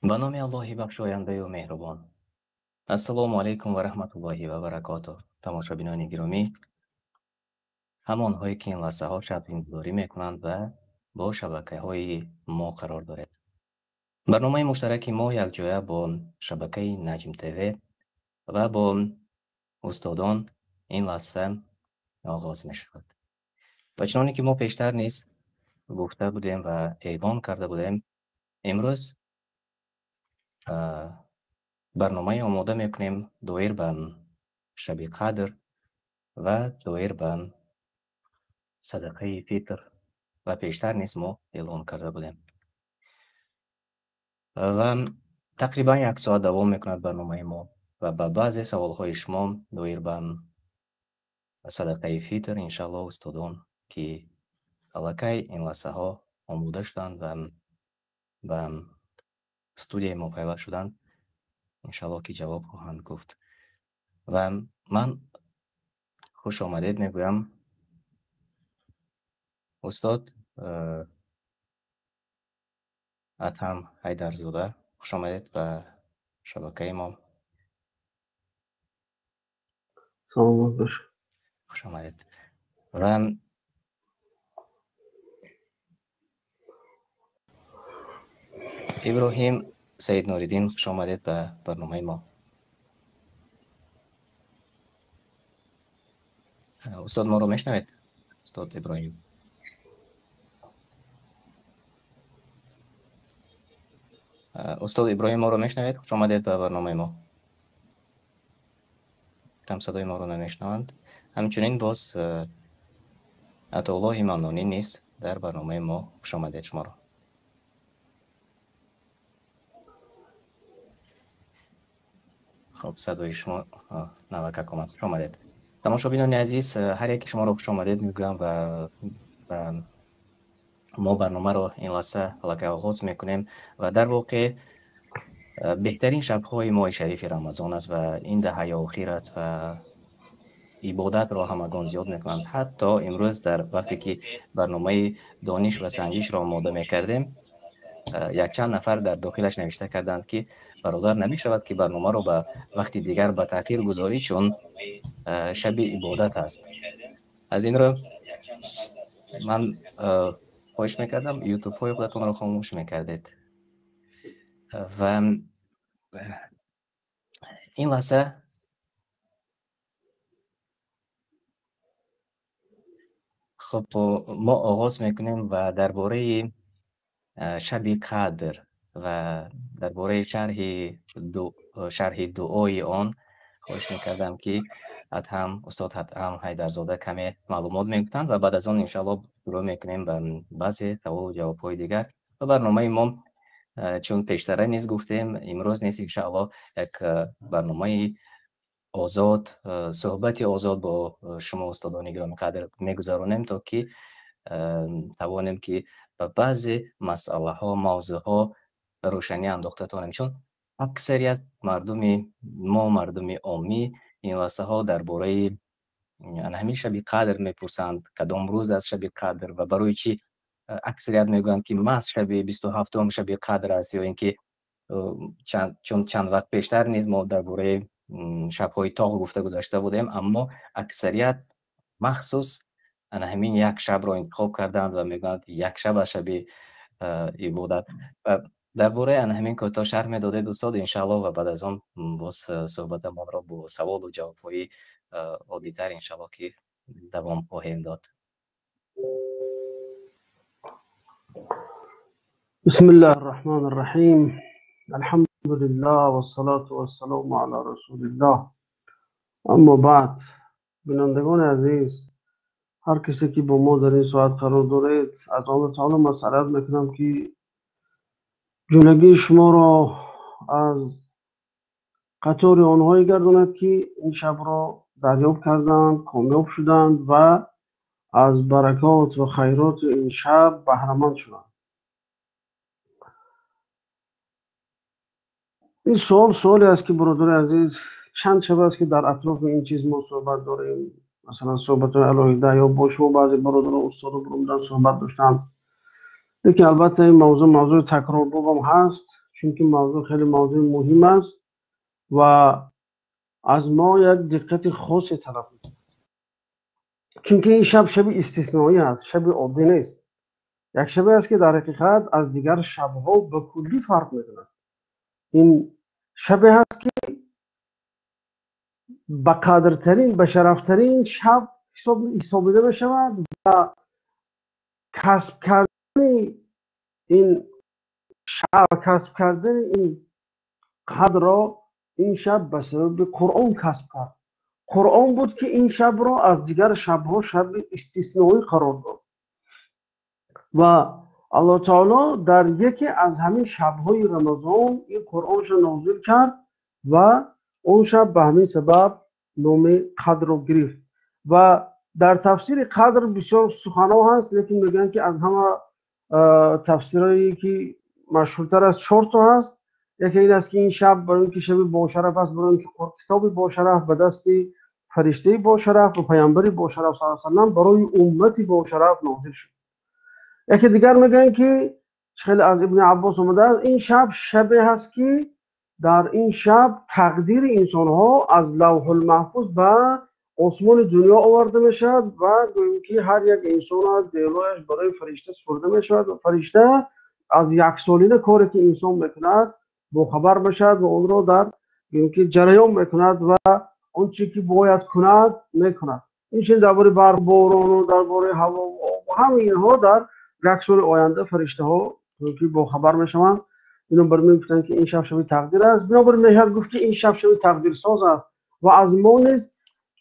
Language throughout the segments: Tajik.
Ба номи Аллоҳи бахшояндаю меҳрубон. Ассалому алайкум ва раҳматуллоҳи ва баракотуҳ. Тамошобинони гиромӣ, ҳамонҳое ки ин лаҳзаҳо шабҳиндорӣ мекунанд ва бо шабакаҳои мо қарор доред. Барномаи муштараки мо якҷоя бо шабакаи Наҷм ТВ ва бо устодон ин лаҳза оғоз мешавад. Ва чуноне ки мо пештар низ гуфта будем ва эълон карда будем, имрӯз барномаи омода мекунем доир ба шаби қадр ва доир ба садақаи фитр ва пештар низ мо эълон карда будем. Ва тақрибан як соат давом мекунад барномаи мо ва ба баъзе саволҳои шумо доир ба садақаи фитр иншааллоҳ устодон ки аллакай ин лаҳзаҳо омода шуданд ва ба студияи мо пайваст шуданд, иншааллоҳ ки ҷавоб хоҳанд гуфт. Ва ман хуш омадед мегӯям устод Адҳам Ҳайдарзода, хуш омадед ба шабакаи мо. Саломат бошед. Хуш омадед. Ва Иброҳим Саид Нуриддин, хуш омадед ба барномаи мо. Устод моро мешнавед? Устод Иброҳим. Устод Иброҳим моро мешнавед? Хуш омадед ба барномаи мо. Там садои моро намешнаванд. Ҳамчунин боз Атоуллоҳи Маннонӣ низ дар барномаи мо. Хуш омадед шуморо. Хоб, садои шумо навакак омад. Хуш омадед. Тамошобинони азиз, ҳар яки шуморо хуш омадед мегӯям ва мо барномаро ин лаҳза аллакай оғоз мекунем ва дар воқеъ беҳтарин шабҳои моҳи шарифи Рамазон аст ва ин даҳаи охир аст ва ибодатро ҳамагон зиёд мекунанд. Ҳатто имрӯз дар вақте ки барномаи дониш ва санҷишро омода мекардем, якчанд нафар дар дохилаш навишта карданд, ки бародар намешавад ки барномаро ба вақти дигар ба таъхир гузорӣ, чун шаби ибодат аст. Аз ин рӯ ман хоҳиш мекардам ютубҳои худатонро хомӯш мекардед. Ва ин лаҳза хоб мо оғоз мекунем ва дар бораи шаби қадр ва дар бораи шарҳи дуои он хоҳиш мекардам ки Адҳам, устод Адҳам Ҳайдарзода каме маълумот мегуфтанд ва баъд аз он иншааллоҳ шурӯъ мекунем ба баъзе саволу ҷавобҳои дигар. Ва барномаи мо, чун пештара низ гуфтем, имрӯз низ иншааллоҳ як барномаи озод, суҳбати озод бо шумо устодони гиромиқадр мегузаронем, то ки тавонем ки ба баъзе масъалаҳо, мавзӯъҳо рӯшанӣ андохта тавонем, чун аксарият мардуми мо, мардуми оммӣ ин лаҳзаҳо дар бораи ҳамин шаби қадр мепурсанд, кадом рӯз аз шаби қадр ва барои чӣ аксарият мегӯянд ки маҳз шаби 27 шаби қадр аст, ё ин ки чун чанд вақт пештар низ мо дар бораи шабҳои тоғ гуфта гузашта будем, аммо аксарият махсус ана ҳамин як шабро интихоб карданд ва мегӯянд як шаб аз шаби ибодат. Ва дар бораи ана ҳамин кӯтоҳ шарҳ медодед устод иншааллоҳ, ва баъд аз он боз суҳбатамонро бо саволу ҷавобҳои оддитар иншааллоҳ ки давом хоҳем дод. بسم الله الرحمن الرحيم. الحمد لله والصلاة والسلام على رسول الله. اما بعد، бинандагони азиз, ҳар касе ки бо мо дар ин соат қарор доред, аз Аллоҳ таоло масъалат мекунам ки ҷумлагии шуморо аз қатори онҳое гардонад ки ин шабро дарёб карданд, комёб шуданд ва аз баракот ва хайроти ин шаб баҳраманд шуданд. Ин суол суоле аст ки бародари азиз, чанд шаб аст ки дар атрофи ин чиз мо суҳбат дорем, масалан суҳбатҳои алоҳида ё бо шумо баъзе бародарон устоду бародарон суҳбат доштанд. Лекин албатта ин мавзӯъ мавзӯи такрорбобам ҳаст, Чунки мавзӯъ хеле мавзӯи муҳим аст ва аз мо як диққати хосе талаб мекунад. Чунки ин шаб шаби истисноӣ аст, шаби оддӣ нест. Як шабе аст, ки дар ҳақиқат аз дигар шабҳо ба куллӣ фарқ мекунад. Ин шабе ҳаст, ки ба қадртарин, ба шарафтарин шаб ҳисобида мешавад ва касб кардани ин шаб, касб кардани ин қадрро ин шаб ба сабаби Қуръон касб кард. Қуръон буд, ки ин шабро аз дигар шабҳо шаби истисноӣ қарор дод. Ва Аллоҳ таоло дар яке аз ҳамин шабҳои Рамазон ин Қуръонро нозил кард ва он шаб ба ҳамин сабаб номи қадрро гирифт. Ва дар тафсири қадр бисёр суханҳо ҳаст, лекин мегӯянд, ки аз ҳама тафсирҳое ки машҳуртар аст чорто ҳаст. Яке ин аст, ки ин шаб барои ин ки шаби бошараф аст, барои ин ки китоби бошараф ба дасти фариштаи бошараф ва паёмбари бошараф саллаллоҳу алайҳи васаллам барои уммати бошараф нозил шуд. Яке дигар мегӯянд, ки хеле аз Ибни Аббос омадааст, ин шаб шабе ҳаст, ки дар ин шаб тақдири инсонҳо аз Лавҳулмаҳфуз ба осмони дунё оварда мешавад ва гӯем, ки ҳар як инсон аз делояш барои фаришта супурда мешавад ва фаришта аз яксолина коре ки инсон мекунад бохабар мешавад ва онро дар гӯем, ки ҷараён мекунад ва он чи ки бояд кунад мекунад. Инчунин дар бораи барф, борону дар бораи ҳаво ва ҳамаи инҳо дар як соли оянда фариштаҳо ки бохабар мешаванд. Бинобар ин гуфтанд, ки ин шаб шаби тақдир аст. Бинобар ин мешавад гуфт, ки ин шаб шаби тақдирсоз аст ва аз мо низ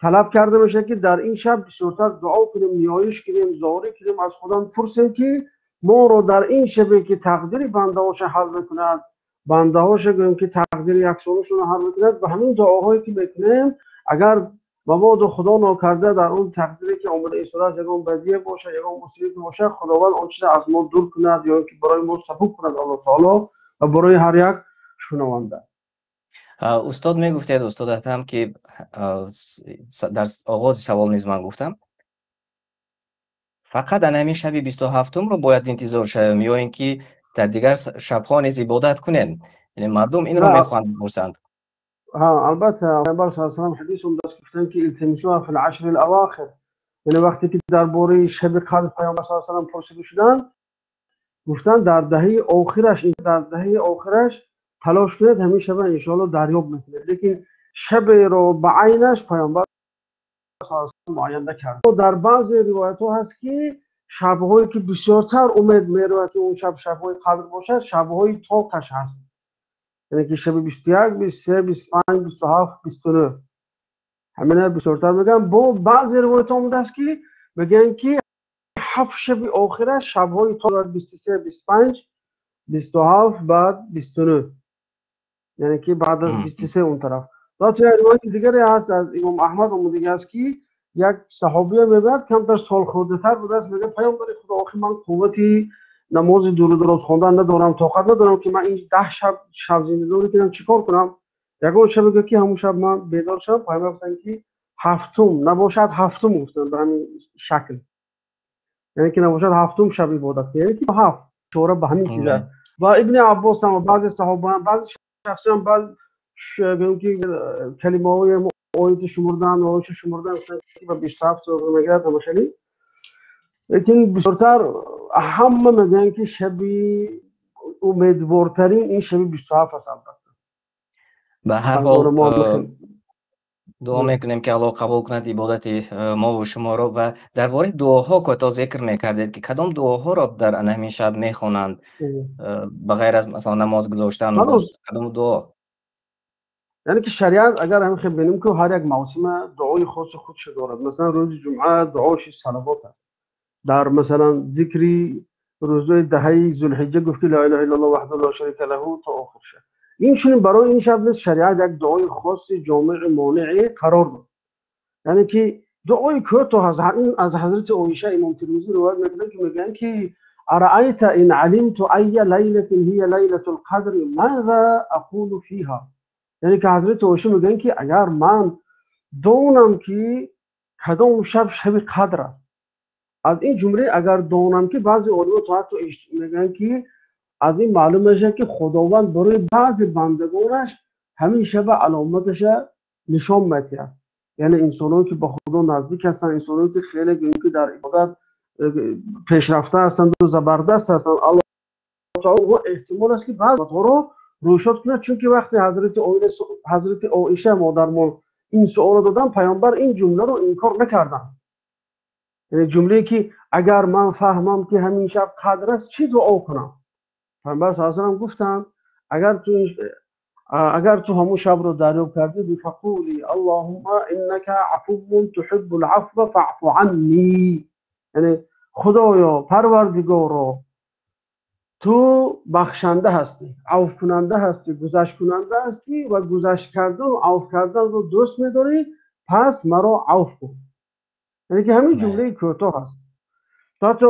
талаб карда мешавад, ки дар ин шаб бисёртар дуо кунем, ниёиш кунем, зорӣ кунем, аз Худо пурсем, ки моро дар ин шабе ки тақдири бандаҳоша ҳал мекунад, бандаҳоша гӯем, ки тақдири яксолашонро ҳал мекунад, ба ҳамин дуоҳое ки мекунем, агар мабодо Худо нокарда дар он тақдире ки омада истодааст ягон бадие бошад, ягон мусибате бошад, Худованд он чизро аз мо дур кунад ё ин ки барои мо сабук кунад Аллоҳ таоло ва барои ҳар як шунаванда. Устод, мегуфтед, устод Атам, ки дар оғози савол низ ман гуфтам, фақат ана ҳамин шаби 27-умро бояд интизор шавем ё ин ки дар дигар шабҳо низ ибодат кунем? Яъне мардум инро мехоҳанд бипурсанд. Албатта, Паёмбар саллаллоҳу алайҳи васаллам ҳадис омадааст, гуфтанд, ки илтимисуҳа фил ашри алавохир. Яъне вақте ки дар бораи шаби қадр Паёмбар саллаллоҳу алайҳи васаллам пурсида шуданд, гуфтанд, дар даҳаи охираш, дар даҳаи охираш талош кунед, ҳамин шаба иншоаллоҳ дарёб мекунед. Лекин шаберо ба айнаш Паёмбар саллаллоҳу алайҳи васаллам муайян накард. Дар баъзе ривоятҳо ҳаст, ки шабҳое ки бисёртар умед меравад, ки он шаб шабҳои қадр бошад, шабҳои тоқаш ҳаст, яъне ки шаби 21, 23, 25, 27, 29, ҳамина бисёртар мегӯянд. Бо баъзе ривоятҳо омадааст, ки мегӯянд, ки ҳафт шаби охираш шабҳои то 23, 25, 27, баъд 29, яъне ки баъд аз 23 он тараф. Ва то як ривояти дигаре ҳаст, аз Имом Аҳмад омадагӣ аст, ки як саҳобия мегӯяд, камтар солхӯрдатар будааст, мегӯяд: «Паёмбари Худо, охи ман қуввати намози дуру дароз хондан надорам, тоқат надорам, ки ман ин 10 шаб шабзиндадорӣ кунам, чӣ кор кунам? Ягон шабе гӯ, ки ҳамун шаб ман бедор шавам.» Паёмбар гуфтанд, ки ҳафтум набошад, ҳафтум гуфтанд ба ҳамин шакл, яъне ки набошад ҳафтум шаб ибодат кун, яъне ки ҳафт ишора ба ҳамин чиз аст. Ва Ибни Аббос ҳам ва баъзе саҳобаам, баъзе шахсиям баъз гӯем, ки калимаҳои ояти шумурдан, оятшо шумурдан, гуфтанд, ки ба 27 мегирад ҳама хеле. Лекин бисёртар ҳама мегӯянд, ки шаби умедвортарин ин шаби 27 аст, албатта. Ба ҳар ҳол, дуо мекунем, ки Аллоҳ қабул кунад ибодати мову шуморо. Ва дар бораи дуоҳо кӯтоҳ зикр мекардед, ки кадом дуоҳоро дар ана ҳамин шаб мехонанд, ба ғайр аз масалан намоз гузоштан, кадом дуо? Яъне ки шариат, агар ҳамин хел бинем, ки ҳар як мавсима дуои хоси худшо дорад. Масалан, рӯзи ҷумъа дуоши салавот аст. Дар масалан зикри рӯзои даҳаи Зулҳиҷҷа гуфт, ки ла илаҳа иллаллоҳ ваҳдаҳу ла шарика лаҳу то охир шад. Инчунин барои ин шаб низ шариат як дуои хоси ҷомеи монеъе қарор дод, яъне ки дуои кӯтоҳ аст. Ин аз ҳазрати Оиша Имом Тирмизӣ ривоят мекунанд, ки мегӯянд, ки араайта ин алимту айя лайлатин ҳия лайлатул қадри маза ақулу фиҳа. Яъне ки ҳазрати Оиша мегӯянд, ки агар ман донам, ки кадом шаб шаби қадр аст, аз ин ҷумлаи «агар донам», ки баъзе олимо то ҳатто мегӯянд, ки Аз ин маълум мешавад, ки Худованд барои баъзе бандагонаш ҳамин шаба аломаташа нишон медиҳад. Яъне инсонҳое ки ба Худо наздик ҳастанд, инсонҳое ки хеле ки дар ибодат пешрафта ҳастанд ва забардаст ҳастанд, Аллоҳ таоло эҳтимол аст, ки баъзеҳоро рӯшод кунад. Чунки вақте ҳазрати Оиша модармон ин суолро доданд, Паёмбар ин ҷумларо инкор накарданд. Яъне ҷумлае ки агар ман фаҳмам, ки ҳамин шаб қадр аст, чӣ дуо кунам? Паёмбар саллаллоҳу алайҳи васаллам гуфтанд: агар ту ҳамон шабро дарёб кардӣ, فقولي اللهم إنك عفو تحب العفو فاعف عني. Яъне Худоё, Парвардигоро, ту бахшанда ҳастӣ, авфкунанда ҳастӣ, гузашткунанда ҳастӣ ва гузашт кардан, авф карданро дӯст медорӣ, пас маро авф кун. Яъне ки ҳамин ҷумлаи кӯтоҳ аст. Ҳатто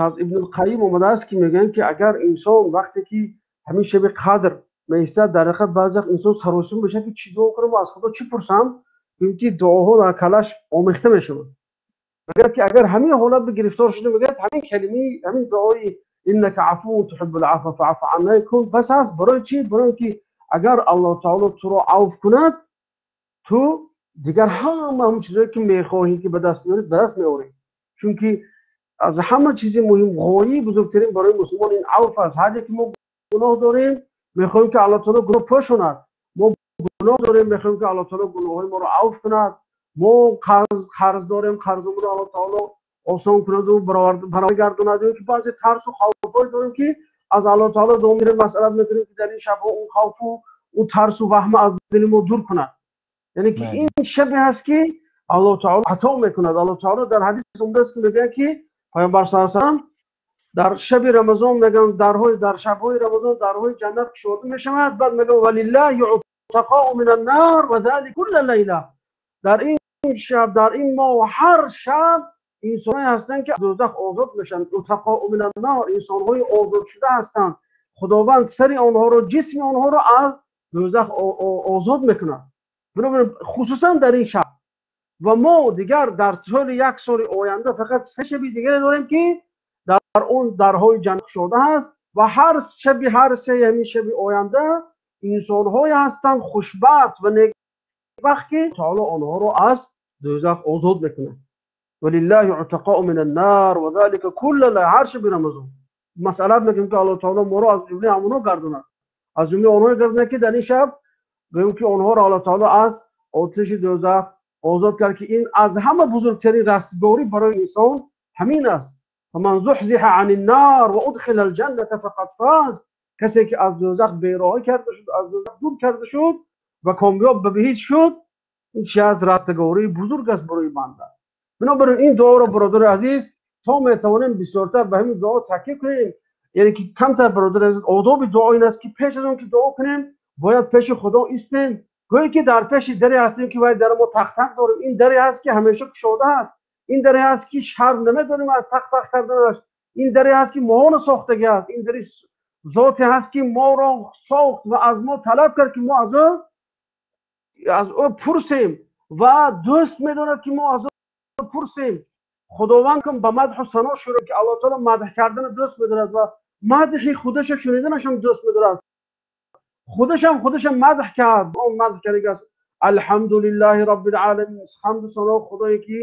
аз Ибнулқайим омадааст, ки мегӯянд, ки агар инсон вақте ки ҳамин шаби қадр меистад, дар ҳақиқат баъзе вақт инсон саросим мешавад, ки чӣ дуо кунам ва аз Худо чӣ пурсам, ки дуоҳо дар калаш омехта мешавад. Мегӯяд, ки агар ҳамин ҳолат ба гирифтор шуда, мегӯяд, ҳамин калимаи, ҳамин дуои إنك عفو تحب العفو فاعف عنا кун, бас аст. Барои чӣ? Барои ин ки агар Аллоҳ таоло туро авф кунад, ту дигар ҳама ҳамон чизое ки мехоҳӣ, ки ба даст меорӣ, ба даст меорӣ. Чунки аз ҳама чизи муҳим, ғояи бузургтарин барои мусулмон ин авф аст. Ҳар яке мо гуноҳ дорем, мехоҳем, ки Аллоҳ таоло гуноҳ пӯшонад. Мо гуноҳ дорем, мехоҳем, ки Аллоҳ таоло гуноҳҳои моро авф кунад. Мо қарз дорем, қарзумонро Аллоҳ таоло осон кунаду баргардонад. Ё ки баъзе тарсу хавфҳое дорем, ки аз Аллоҳ таоло дуо мекунем, масъалат мекунем, ки дар ин шабҳо он хавфу он тарсу ваҳма аз дили мо дур кунад. Яъне ки ин шабе ҳаст, ки Аллоҳ таоло ато мекунад. Аллоҳ таоло дар ҳадис омадааст, ки мегӯяд, ки Паёмбар саллаллоҳу алайҳи васаллам дар шаби Рамазон мегӯянд, дарҳои, дар шабҳои Рамазон дарҳои ҷаннат кушода мешавад. Баъд мегӯянд: ولله عتقاء من النار وذلك كل ليلة. Дар ин шаб, дар ин моҳ, ҳар шаб инсонҳое ҳастанд, ки аз дӯзах озод мешаванд. عتقاء من النار, инсонҳои озодшуда ҳастанд. Худованд сари онҳоро, ҷисми онҳоро аз дӯзах озод мекунад, бинобар хусусан дар ин шаб. Ва мо дигар дар тӯли як соли оянда фақат се шаби дигаре дорем, ки дар он дарҳои ҷаннат кушода ҳаст ва ҳар шаби, ҳар сеи ҳамин шаби оянда инсонҳое ҳастанд хушбахт ва некбахт, ки таоло онҳоро аз дӯзах озод мекунад. ولله عتقاء من النار وذلك كل ليلة. Ҳар шаби Рамазон масъалат мекунем, ки Аллоҳ таоло моро аз ҷумлаи ҳамонҳо гардонад, аз ҷумлаи онҳое гардонад, ки дар ин шаб гӯем, ки онҳоро Аллоҳ таоло аз оташи дӯзах озод кард, ки ин аз ҳама бузургтарин растгорӣ барои инсон ҳамин аст. فمن زحزح عن النار وأدخل الجنة فقد فاز. Касе ки аз дӯзах бероҳа карда шуд, аз дӯзах дур карда шуд ва комёб ба биҳишт шуд, ин чи аз растагории бузург аст барои банда. Бинобар ин дуоро, бародари азиз, то метавонем, бисёртар ба ҳамин дуо такя кунем. Яъне ки камтар, бародари азиз, одоби дуо ин аст, ки пеш аз он ки дуо кунем, бояд пеши Худо истем, гӯё ки дар пеши даре ҳастем, ки вай дар мо тақтақ дорем. Ин даре ҳаст, ки ҳамеша кушода ҳаст. Ин даре ҳаст, ки шарм намедорем аз тақтақ карданаш. Ин даре ҳаст, ки моҳоро сохтагӣ аст. Ин дари зоте ҳаст, ки моро сохт ва аз мо талаб кард, ки мо аз ӯ пурсем ва дӯст медорад, ки мо аз ӯ пурсем. Худованд ба мадҳу сано шурӯъ, ки Аллоҳ таоло мадҳ кардана дӯст медорад ва мадҳи худаша шуниданашам дӯст медорад. Худашам худаша мадҳ кард, он мадҳ кардагӣ аст: الحمد لله رب العالمين. Ҳамду сано Худое, ки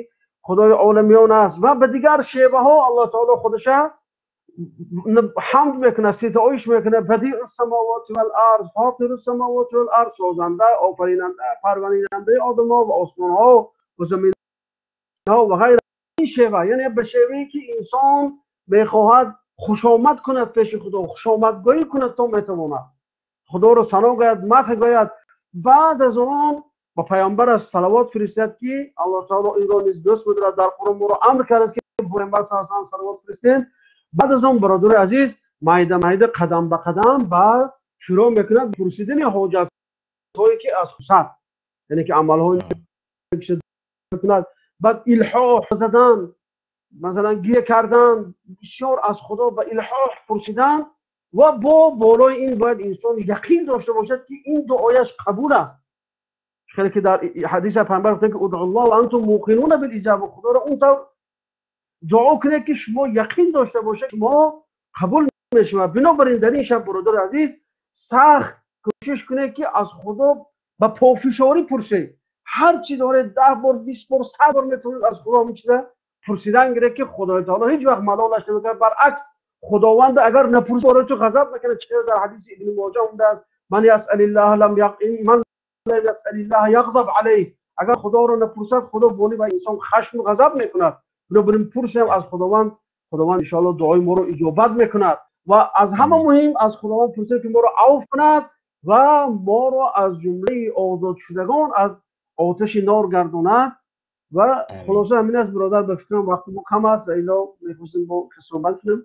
Худои оламиён аст. Ва ба дигар шеваҳо Аллоҳ таоло худаша ҳамд мекунад, ситоиш мекунад: بديع السماوات والأرض، فاطر السماوات والأرض, созанда, офаринанда, парваринандаи одамҳо ва осмонҳо ва заминҳо ва ғайра. Ин шева, яъне ба шевае ки инсон мехоҳад хушомад кунад пеши Худо, хушомадгӯӣ кунад, то метавонад Худоро сано гӯяд, мадҳ гӯяд, баъд аз он ба Паёмбар аз салавот фиристад, ки Аллоҳ таоло инро низ дӯст медорад. Дар Қуръон моро амр кардааст, ки Паёмбар саллаллоҳу салавот фиристем. Баъд аз он, бародари азиз, майда майда, қадам ба қадам ба шурӯъ мекунад пурсидани ҳоҷатҳое, ки аз хусад, яъне ки амалҳое мекунад. Баъд илҳоҳ задан, масалан, гиря кардан бисёр, аз Худо ба илҳоҳ пурсидан. Ва бо болои ин бояд инсон яқин дошта бошад, ки ин дуояш қабул аст. Хеле ки дар ҳадиса Паёмбар гуфтанд, ки ادعوا الله وأنتم موقنون بالإجابة. Худоро он тавр дуо кунед, ки шумо яқин дошта бошед, шумо қабул мешавад. Бинобар ин дар ин шаб, бародари азиз, сахт кӯшиш кунед, ки аз Худо ба пофишорӣ пурсед. Ҳар чӣ доред, 10 бор, 20 бор, 100 бор метавонед аз Худо ҳамин чиза пурсидан гиред, ки Худои таоло ҳеҷ вақт малолаш намекунад. Баръакс, Худованд агар напурсӣ, барои ту ғазаб мекунад. Чӣ дар ҳадиси Ибни Моҷа омадааст: ман ясалиллаҳ лам ман лам ясалиллаҳ яғзаб алайҳ. Агар Худоро напурсад, Худо болои ба инсон хашму ғазаб мекунад. Бинобар ин пурсем аз Худованд, Худованд иншоаллоҳ дуои моро иҷобат мекунад. Ва аз ҳама муҳим, аз Худованд пурсем, ки моро авф кунад ва моро аз ҷумлаи озодшудагон аз оташи нор гардонад. Ва хулоса ҳамин аст, бародар. Ба фикрам, вақти мо кам аст ва илло мехостем бо суҳбат кунем.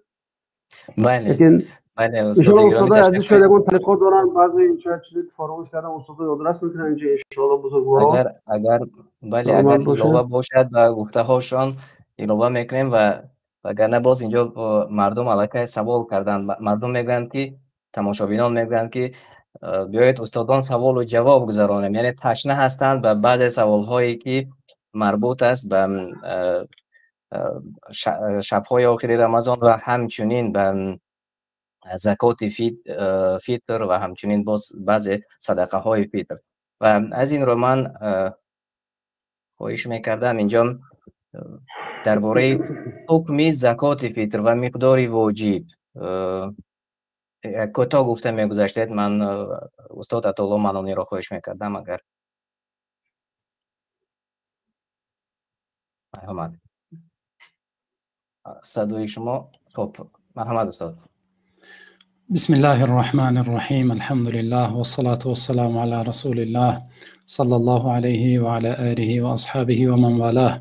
Бале. Лекин бале. Иншоаллоҳ, устодои азиз шояд ягон таълиқот доранд, баъзе шояд чизе ки фаромӯш кардам, устодо ёдрас мекунанд инҷо, иншоаллоҳ, бузургворон. Агар бале, агар илова бошад ба гуфтаҳошон, илова мекунем, ва вагарна боз инҷо мардум аллакай савол карданд. Мардум мегӯянд, ки тамошобинон мегӯянд, ки биёед, устодон, саволу ҷавоб гузаронем, яъне ташна ҳастанд ба баъзе саволҳое, ки марбут аст ба шабҳои охири Рамазон ва ҳамчунин ба закоти фитр ва ҳамчунин боз баъзе садақаҳои фитр. Ва аз ин рӯ ман хоҳиш мекардам, инҷо дар бораи ҳукми закоти фитр ва миқдори воҷиб кӯтоҳ гуфта мегузаштед. Ман устод Атоулло Манониро хоҳиш мекардам, агар марҳамат. Садои шумо. Хоб, марҳамат, устод. بسم الله الرحمن الرحيم، الحمد لله والصلاة والسلام على رسول الله صلى الله عليه وعلى آله وأصحابه ومن والاه،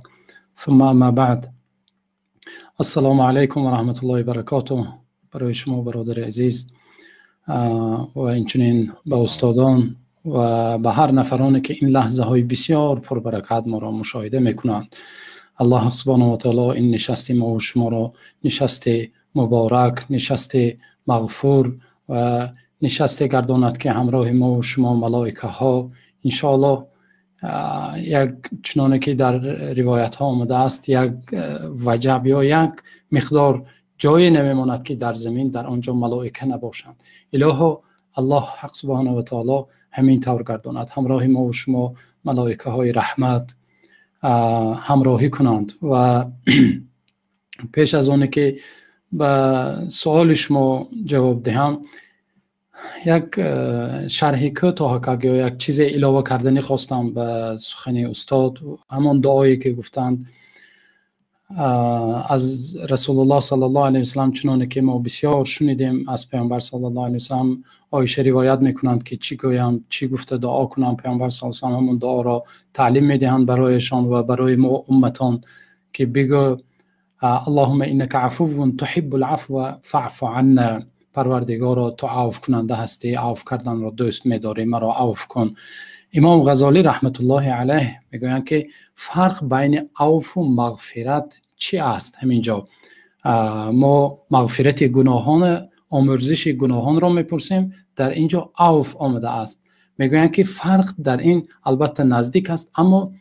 ثم أما بعد. السلام عليكم ورحمة الله وبركاته. برای شما برادر عزیز و اینچنین به استادان و به هر نفرانی که این لحظه های بسیار پربرکت ما را مشاهده میکنند. الله سبحانه و تعالی این نشست ما و شما را نشست مبارک، نشست مغفور و نشست گرداند که همراه ما و شما ملائکه ها انشاءالله یک چنانه که در روایت ها آمده است، یک وجب یا یک مقدار جای نمیماند که در زمین در آنجا ملائکه نباشند. الهو الله حق سبحانه و تعالی همین طور گرداند، همراه ما و شما ملائکه های رحمت همراهی کنند. و پیش از آنه که به سوال شما جواب دهم، یک شرح کوتاه یا یک چیز علاوه کردنی خواستم به سخن استاد. همان دعایی که گفتند از رسول الله صلی الله علیه وسلم، چنانه که ما بسیار شنیدیم از پیامبر صلی الله علیه وسلم، عایشه روایت میکنند که چی گویم، چی گفته دعا کنم، پیامبر صلی الله علیه وسلم همون دعا را تعلیم میدهند برایشان و برای ما امتان که بگو: اللهم انك عفو تحب العفو فاعف عنا. پروردگارا، تو عفو کننده هستی، عفو کردن را دوست میداری، مرا عفو کن. امام غزالی رحمت الله علیه میگویند که فرق بین عفو و مغفرت چی است؟ همینجا ما مغفرت گناهان، آمرزش گناهان را میپرسیم، در اینجا عفو آمده است. میگویند که فرق در این البته نزدیک است، اما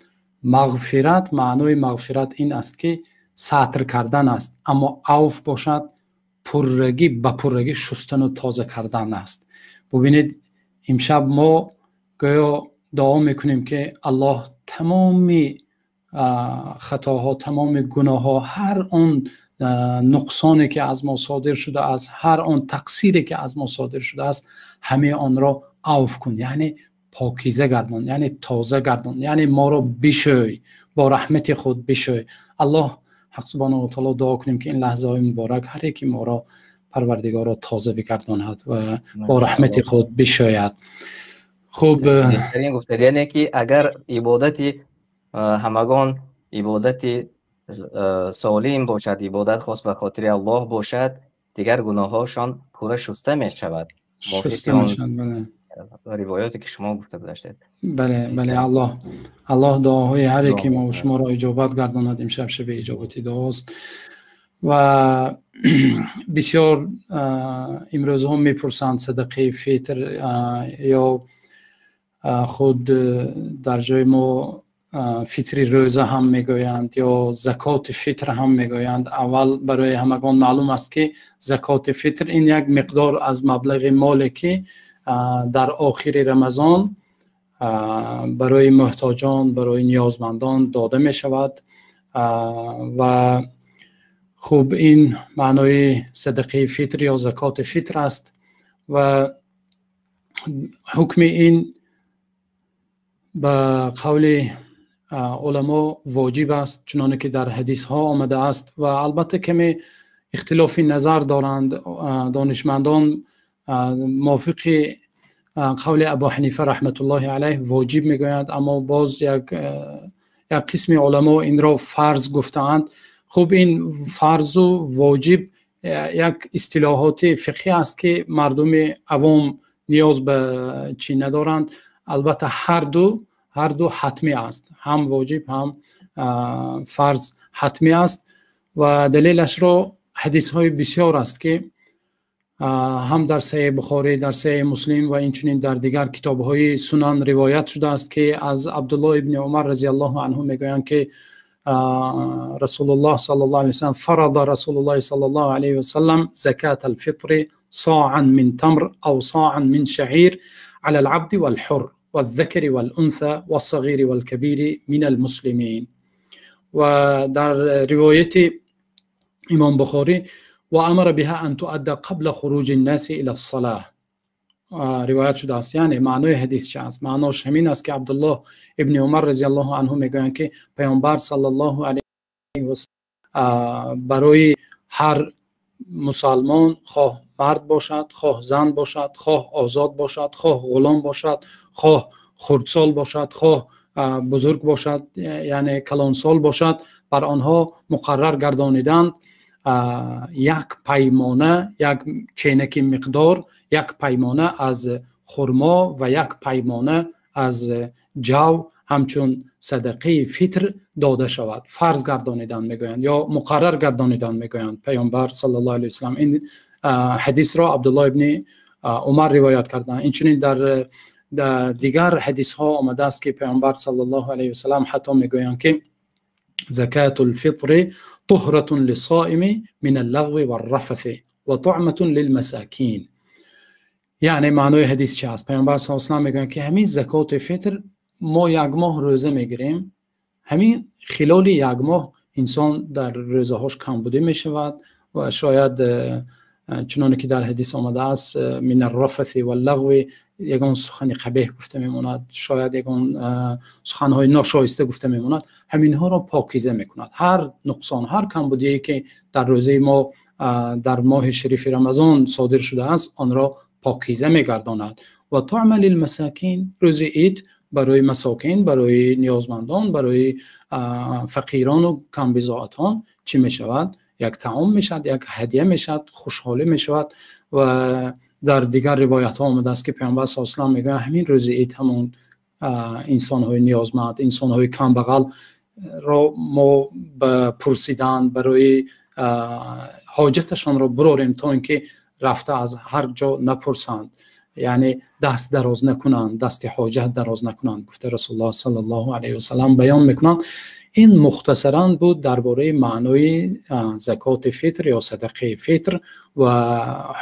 مغفرت، معنای مغفرت این است که ستر کردن است، اما عفو باشد پررگی، به پررگی شستن و تازه کردن است. ببینید، امشب ما گویا دعا میکنیم که الله تمامی خطاها، تمام گناه ها، هر آن نقصانی که از ما صادر شده است، هر آن تقصیری که از ما صادر شده است، همه آن را عفو کن، یعنی پاکیزه گردان، یعنی تازه گردان، یعنی ما را بشوی، با رحمت خود بشوی. الله حق سبحانه و تعالی دعا کنیم که این لحظه های مبارک هر یکی ما را پروردگار را تازه بگرداند و با رحمت خود بشوید. خوب. بهترین گفته، یعنی که اگر عبادتی همگان عبادتی سالم باشد، عبادت خاص به خاطر الله باشد، دیگر گناهاشان پورا شسته می شود. شسته می شود، بله. روایاتی که شما گفته گذشتید. بله بله، الله دعاهای هر یکی ما و شما را اجابت گرداند. امشب شب اجابت دعاست. و بسیار امروز هم میپرسند صدقه فطر یا خود در جای ما Фитри рӯза ҳам мегӯянд ё закоти фитр ҳам мегӯянд. Аввал барои ҳамагон маълум аст, ки закоти фитр ин як миқдор аз маблағи моле, ки дар охири Рамазон барои муҳтоҷон, барои ниёзмандон дода мешавад. Ва хуб, ин маънои садақаи фитр ё закоти фитр аст ва ҳукми ин ба қавли уламо воҷиб аст, чуноне ки дар ҳадисҳо омадааст. Ва албатта каме ихтилофи назар доранд донишмандон. Мувофиқи қавли Абу Ҳанифа раҳматуллоҳи алайҳ воҷиб мегӯянд, аммо боз як қисми уламо инро фарз гуфтаанд. Хуб, ин фарзу воҷиб як истилоҳоти фиқҳӣ аст, ки мардуми авом ниёз ба чӣ надоранд. Албатта ҳар ду ҳатмӣ аст, ҳам воҷиб ҳам фарз ҳатмӣ аст. Ва далелашро ҳадисҳои бисёр аст, ки ҳам дар Саҳеҳи Бухорӣ, дар Саҳеҳи Муслим ва инчунин дар дигар китобҳои сунан ривоят шудааст, ки аз Абдуллоҳ ибни Умар разияллоҳу анҳу мегӯянд, ки Расулуллоҳ саллаллоҳу алайҳи васаллам фарада Расулуллоҳ саллаллоҳу алайҳи васаллам закат алфитри صاعا من تمر أو صاعا من شعير على العبد والحر والذكر والأنثى والصغير والكبير من المسلمين. ودار رواية إمام بخاري وأمر بها أن تؤدى قبل خروج الناس إلى الصلاة. ривоят шудааст. Яъне маънои ҳадис чи аст? Маънош ҳамин аст, ки Абдуллоҳ ибни Умар разияллоҳу анҳу мегӯянд, ки Паёмбар саллаллоҳу алайҳи васаллам барои ҳар мусалмон, хоҳ мард бошад, хоҳ зан бошад, хоҳ озод бошад, хоҳ ғулом бошад, хоҳ хурдсол бошад, хоҳ бузург бошад, яъне калонсол бошад, бар онҳо муқаррар гардониданд як паймона, як ченаки миқдор, як паймона аз хурмо ва як паймона аз ҷав ҳамчун садақаи фитр дода шавад. Фарз гардонидан мегӯянд ё муқаррар гардонидан мегӯянд Паёмбар саллаллоҳу алайҳи васаллам. Ин ҳадисро Абдуллоҳ ибни Умар ривоят карданд. Инчунин дар дигар ҳадисҳо омадааст, ки Паёмбар саллаллоҳу алайҳи васаллам ҳатто мегӯянд, ки закатул фитри طهرة للصائم من اللغو والرفث وطعمة للمساكين. یعنی معنای حدیث چه است؟ پیامبر صلی الله علیه و سلم میگن که همین زکات فطر ما یک ماه روزه میگیریم، همین خلال یک ماه انسان در روزه هاش کمبودی میشود و شاید چنانه که در حدیث آمده است من الرفث واللغو یگان سخن قبیح گفته میماند، شاید یگان سخنهای ناشایسته گفته میماند، همینها را پاکیزه میکند. هر نقصان، هر کمبودی که در روزه ما در ماه شریف رمضان صادر شده است، آن را پاکیزه میگرداند. و طعم للمساکین، روز عید برای مساکین، برای نیازمندان، برای فقیران و کمبضاعتان چی میشود؟ یک طعام میشد، یک هدیه میشد، خوشحالی میشود. و در دیگر روایت ها آمده است که پیامبر صلی الله علیه و سلم میگه همین روز عید همون انسان های نیازمند، انسان های کمبغل را ما به پرسیدن برای حاجتشان را براریم تا اینکه رفته از هر جا نپرسند، یعنی دست دراز نکنند، دست حاجت دراز نکنند، گفته رسول الله صلی الله علیه و سلم بیان میکنند. این مختصرا بود درباره معنای زکات فطر یا صدقه فطر و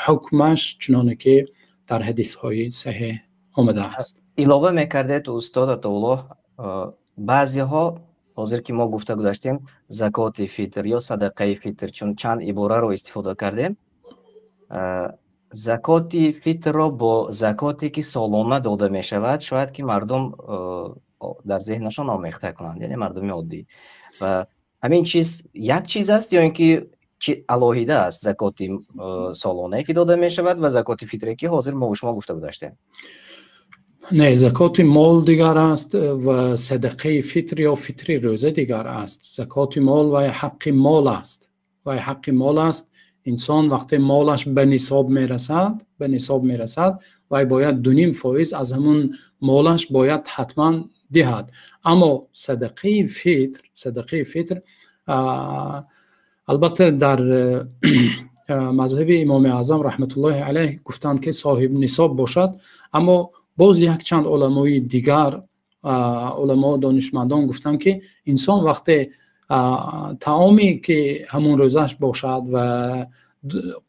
حکمش چنانه که در حدیث های صحیح آمده است. илова мекардед устод Атоуллоҳ, баъзеҳо ҳозир ки мо гуфта гузаштем закоти фитр ё садақаи фитр, чун чанд ибораро истифода кардем, закоти фитрро бо закоте ки солона дода мешавад, шояд ки мардум дар зеҳнашон омехта кунанд, яъне мардуми оддӣ. Ва ҳамин чиз як чиз аст ё ин ки алоҳида аст закоти солонае ки дода мешавад ва закоти фитре ки ҳозир мо шумо гуфта гузаштем? Не, закоти мол дигар аст ва садақаи фитр ё фитри рӯза дигар аст. Закоти мол вай ҳаққи мол аст, вай ҳаққи мол аст. Инсон вақте молаш ба нисоб мерасад, ба нисоб мерасад, вай бояд 2.5% аз ҳамун молаш бояд ҳатман диҳад. Аммо садақаи фитр, садақаи фитр албатта дар мазҳаби Имоми Аъзам раҳматуллоҳи алайҳ гуфтанд, ки соҳиби нисоб бошад, аммо боз якчанд уламои дигар, Уламо, донишмандон гуфтанд, ки инсон вақте таоме ки ҳамон рӯзаш бошад ва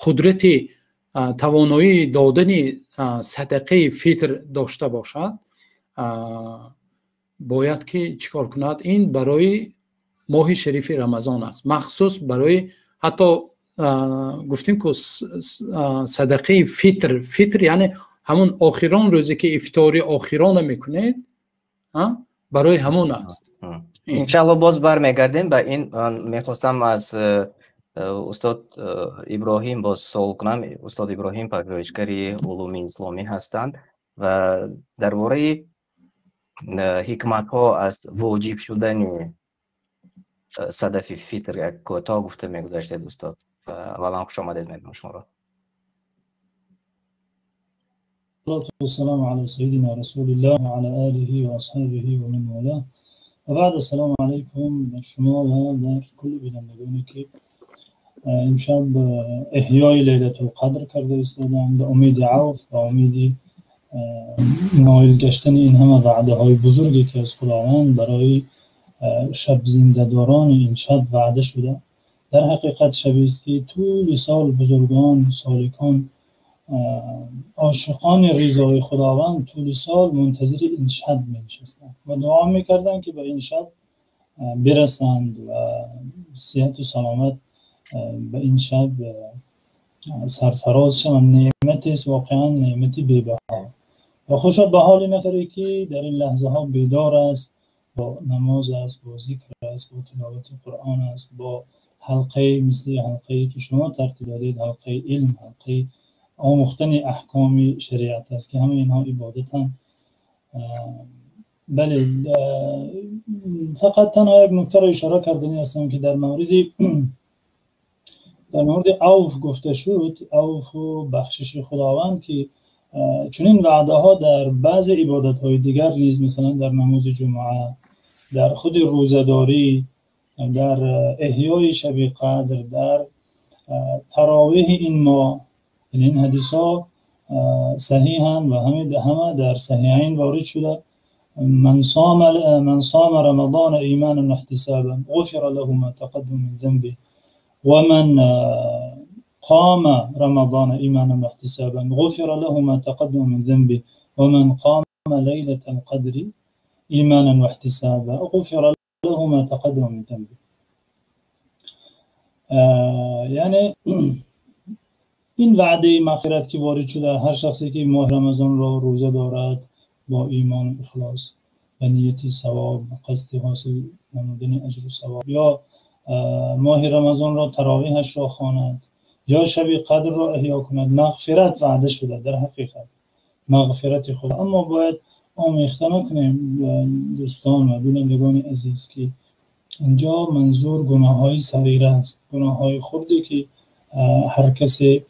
қудрати тавоноии додани садақаи фитр дошта бошад, бояд ки чӣ кор кунад? Ин барои моҳи шарифи Рамазон аст, махсус барои ҳатто гуфтем ку садақаи фитр, фитр яъне ҳамон охирон рӯзе ки ифтори охирона мекунед, барои ҳамон аст. Иншаалло, боз бармегардем ба ин. Мехостам аз устод Иброҳим боз суол кунам. Устод Иброҳим пажӯҳишгари улуми исломӣ ҳастанд ва дар бораи ҳикматҳо аз воҷиб шудани садафи фитр як кӯтоҳ гуфта мегузаштед, устод. Аввалан, хуш омадед мегӯям шуморо. والسلام على سيدنا رسول الله وعلى آله وأصحابه ومن والاه وبعد. السلام علیکم بر شما و بر کل بینندگانی که امشب احیای لیلة القدر کرده ایستادند به امید عفو و امید نایل گشتن این همه وعده های بزرگی که از خداوند برای شب زنده‌داران این شب وعده شده. در حقیقت شبی است که طول سال بزرگان، سالکان، عاشقان رضای خداوند طول سال منتظر این شب می نشستند و دعا میکردند که به این شب برسند و صحت و سلامت به این شب سرفراز شوند. نعمت است، واقعا نعمت بی‌بها. و خوشا به حال نفری که در این لحظه ها بیدار است، با نماز است، با ذکر است، با تلاوت قرآن است، با حلقه مثل حلقه که شما ترتیب دادید، حلقه علم، حلقه آموختن احکام شریعت است که همه اینها عبادتند. بله، فقط تنها یک نکته را اشاره کردنی هستم که در مورد عفو گفته شد، عفو و بخشش خداوند، که چنین وعده ها در بعض عبادت های دیگر نیز، مثلا در نماز جمعه، در خود روزه‌داری، در احیای شب قدر، در تراویح این ماه، یعنی این حدیث ها صحیحن و همه در صحیحین وارد شده: من صام رمضان ایمانا واحتسابا غفر له ما تقدم من ذنبه ومن قام رمضان ایمانا واحتسابا غفر له ما تقدم من ذنبه ومن قام ليلة القدر ایمانا واحتسابا غفر له ما تقدم من ذنبه. یعنی این وعده مغفرت که وارد شده، هر شخصی که ماه رمضان را روزه دارد با ایمان و اخلاص و نیت ثواب، قصد حاصل نمودن اجر و ثواب، یا ماه رمضان را تراویحش را خواند یا شب قدر را احیا کند، مغفرت وعده شده، در حقیقت مغفرت خدا. اما باید آمیخته نکنیم دوستان و بینندگان عزیز که اینجا منظور گناه های صغیره است، گناه های خردی که هر کسی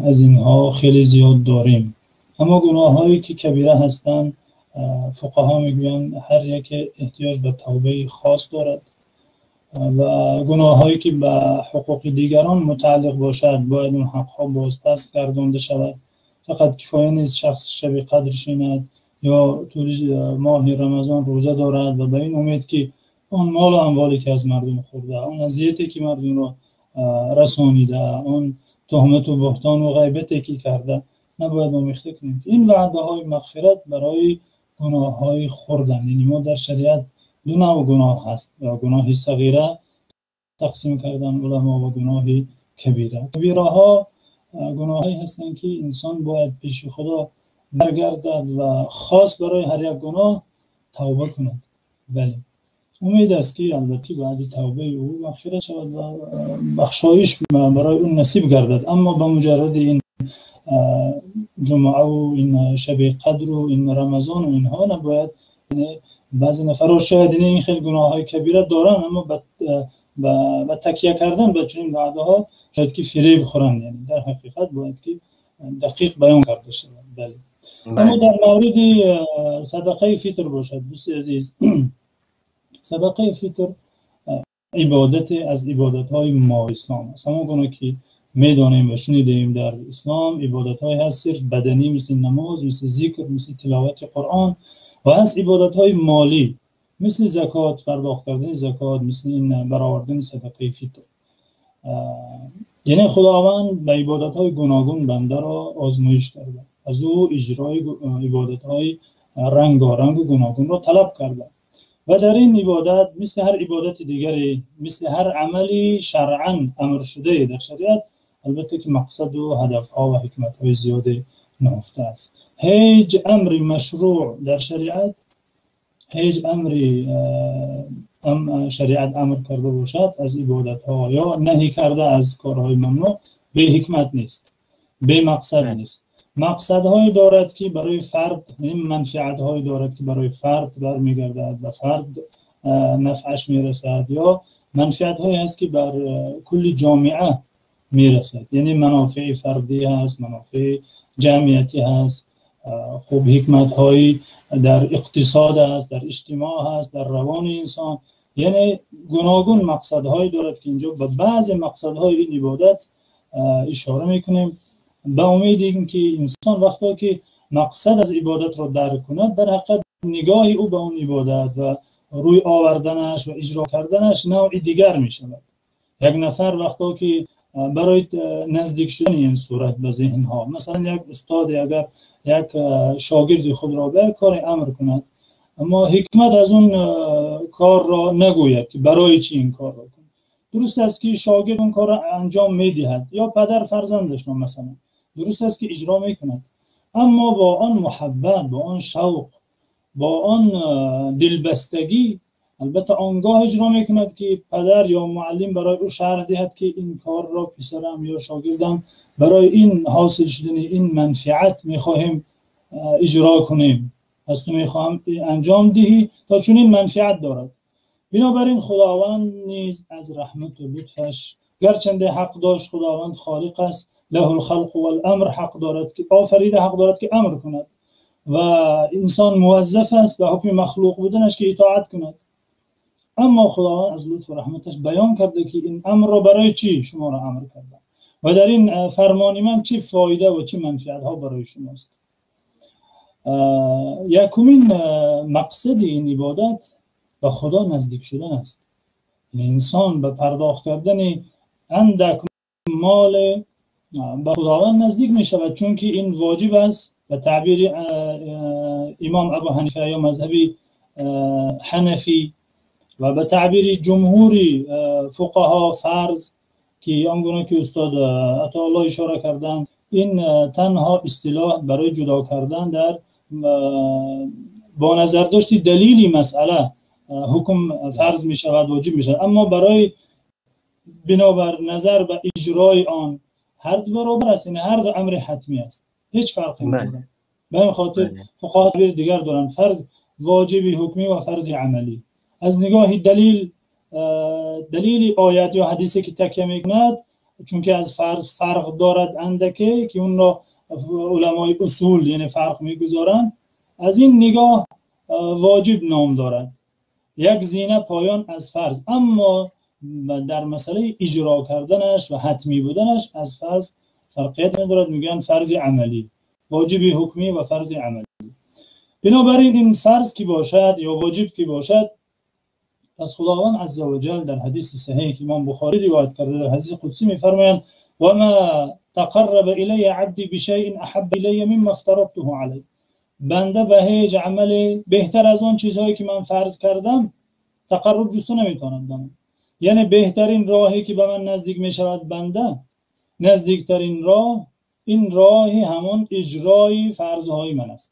از اینها خیلی زیاد داریم. اما گناه هایی که کبیره هستند، فقها میگویند هر یک احتیاج به توبه خاص دارد و گناه هایی که به حقوق دیگران متعلق باشد باید اون حق ها بازپس گردانده شود. فقط کفایه نیست شخص شب قدر شیند یا طول ماه رمضان روزه دارد و به این امید که آن مال و اموالی که از مردم خورده، آن اذیتی که مردم را رسانیده، آن تهمت و بهتان و غیبتی که کرده. نباید آمیخته کنیم. این وعده های مغفرت برای گناه های خردن. یعنی ما در شریعت دو نوع گناه هست: گناه صغیره تقسیم کردن علما و گناه کبیره. کبیره ها گناهایی هستند که انسان باید پیش خدا برگردد و خاص برای هر یک گناه توبه کند. بله، امید است که البته بعد توبه او مغفرت شود و بخشایش برای اون نصیب گردد. اما به مجرد این جمعه و این شب قدر و این رمضان و اینها نباید. بعضی نفرها شاید این خیلی گناه های کبیره دارن، اما با تکیه کردن به چنین وعده ها شاید که فریب خورند. یعنی در حقیقت باید که دقیق بیان کرده شود. بله. اما در مورد صدقه فطر باشد، دوست عزیز، صدقه فطر عبادت از عبادت های ما اسلام است. همون گونه که میدانیم و شنیدیم، در اسلام عبادت های هست صرف بدنی، مثل نماز، مثل ذکر، مثل تلاوت قرآن. Ва ҳаст ибодатҳои молӣ, мисли закот, пардохт кардани закот, мисли ин баровардани садақаи фитр. Яъне Худованд ба ибодатҳои гуногун бандаро озмоиш карда, аз ӯ иҷрои ибодатҳои рангоранг ва гуногунро талаб карда ва дар ин ибодат мисли ҳар ибодати дигаре, мисли ҳар амали шаръан амр шуда дар шариат, албатта ки мақсад ва ҳадафҳо ва ҳикматҳои зиёде нуҳуфта аст. Ҳеҷ амри машрӯъ дар шариат, ҳеҷ амри шариат амр карда бошад аз ибодатҳо ё наҳй карда аз корҳои мамнӯъ, беҳикмат нест, бемақсад нест. Мақсадҳое дорад ки барои фард, манфиатҳое дорад ки барои фард бармегардад, ба фард нафъаш мерасад, ё манфиатҳое ҳаст ки бар кулли ҷомеа мерасад. Яъне манофеи фардӣ ҳаст, манофеи ҷамъиятӣ ҳаст, хуб ҳикматҳое дар иқтисод аст, дар иҷтимоъ ҳаст, дар равони инсон. Яъне гуногун мақсадҳое дорад ки инҷо ба баъзе мақсадҳои ин ибодат ишора мекунем, ба умеди инки инсон вақте ки мақсад аз ибодатро дарк кунад, дар ҳақиқат нигоҳи ӯ ба он ибодат ва рӯй оварданаш ва иҷро карданаш навъи дигар мешавад. Як нафар вақте ки барои наздик шудани ин сурат ба зеҳнҳо, масалан як устод агар як шогирди худро ба як коре амр кунад, аммо ҳикмат аз он корро нагӯяд ки барои чӣ ин корро кун. Дуруст аст ки шогирд он корро анҷом медиҳад, ё падар фарзандашро масалан, дуруст аст ки иҷро мекунад, аммо бо он муҳаббат, бо он шавқ, бо он дилбастагӣ албатта он гоҳ иҷро мекунад ки падар ё муаллим барои ӯ шарҳ диҳад ки ин корро писарам ё шогирдам барои ин ҳосил шудани ин манфиат мехоҳем иҷро кунем, аз ту мехоҳам анҷом диҳӣ то чунин манфиат дорад. Бинобар ин Худованд низ аз раҳмат ва лутфаш, гарчанде ҳақ дошт, Худованд холиқ аст, лаҳул халқ вал амр, ҳақ дорад ки офарида, ҳақ дорад ки амр кунад ва инсон муваззаф аст ба ҳукми махлуқ буданаш ки итоат кунад. Аммо Худованд аз лутфу раҳматаш баён карда ки ин амрро барои чӣ шуморо амр кардам ва дар ин фармони ман чӣ фоида ва чӣ манфиатҳо барои шумост. Якумин мақсади ин ибодат ба Худо наздик шудан аст. Инсон ба пардохт кардани андак мол ба Худованд наздик мешавад, чунки ин воҷиб аст. Ба таъбири имом Абу Ҳанифа ё мазҳаби ҳанафӣ ва ба таъбири ҷумҳури фуқаҳо фарз, ки он гуна ки устод Атоуллоҳ ишора карданд, ин танҳо истилоҳ барои ҷудо кардан дар бо назардошти далели масъала ҳукм фарз мешавад, воҷиб мешавад, аммо барои бинобар назар ба иҷрои он ҳар ду баробар аст, яъне ҳар ду амри ҳатмӣ аст, ҳеҷ фарқе надорад. Ба ин хотир фуқаҳо таъбири дигар доранд: фарз воҷиби ҳукмӣ ва фарзи амалӣ. Аз нигоҳи далел, далели оят ё ҳадисе ки такя мекунад, чунки аз фарз фарқ дорад андаке, ки онро уламои усул яъне фарқ мегузоранд, аз ин нигоҳ воҷиб ном дорад, як зина поён аз фарз, аммо дар масъалаи иҷро карданаш ва ҳатмӣ буданаш аз фарз фарқият надорад. Мегӯянд фарзи амалӣ, воҷиби ҳукмӣ ва фарзи амалӣ. Бинобар ин фарз ки бошад ё воҷиб ки бошад, пас Худованд азза ва ҷал дар ҳадиси саҳеҳ ки имом Бухорӣ ривоят карда, дар ҳадиси қудсӣ мефармоянд: ва ма тақарраба илайя абдӣ бишайин аҳабба илайя мимма афтарадтуҳу алайҳ. Банда ба ҳеҷ амале беҳтар аз он чизҳое ки ман фарз кардам тақарруб ҷуста наметавонад ба ман. Яъне беҳтарин роҳе ки ба ман наздик мешавад банда, наздиктарин роҳ ин роҳи ҳамон иҷрои фарзҳои ман аст.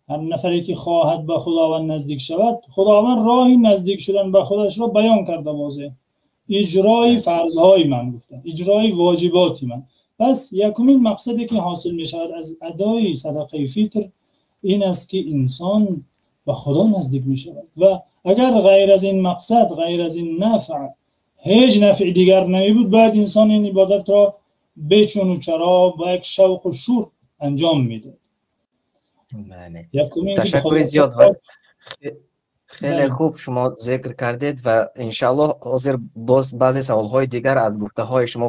Ҳар нафаре ки хоҳад ба Худованд наздик шавад, Худованд роҳи наздик шудан ба худашро баён карда возеҳ. Иҷрои фарзҳои ман гуфта, иҷрои воҷиботи ман. Пас якумин мақсаде ки ҳосил мешавад аз адои садақаи фитр ин аст ки инсон ба Худо наздик мешавад ва агар ғайр аз ин мақсад, ғайр аз ин нафъ ҳеҷ нафъи дигар намебуд, бояд инсон ин ибодатро бечуну чаро бо як шавқу шур анҷом медод. Бале. Ташаккури зиёд ва хеле хуб шумо зикр кардед ва иншааллоҳ ҳозир боз баъзе саволҳои дигар аз гуфтаҳои шумо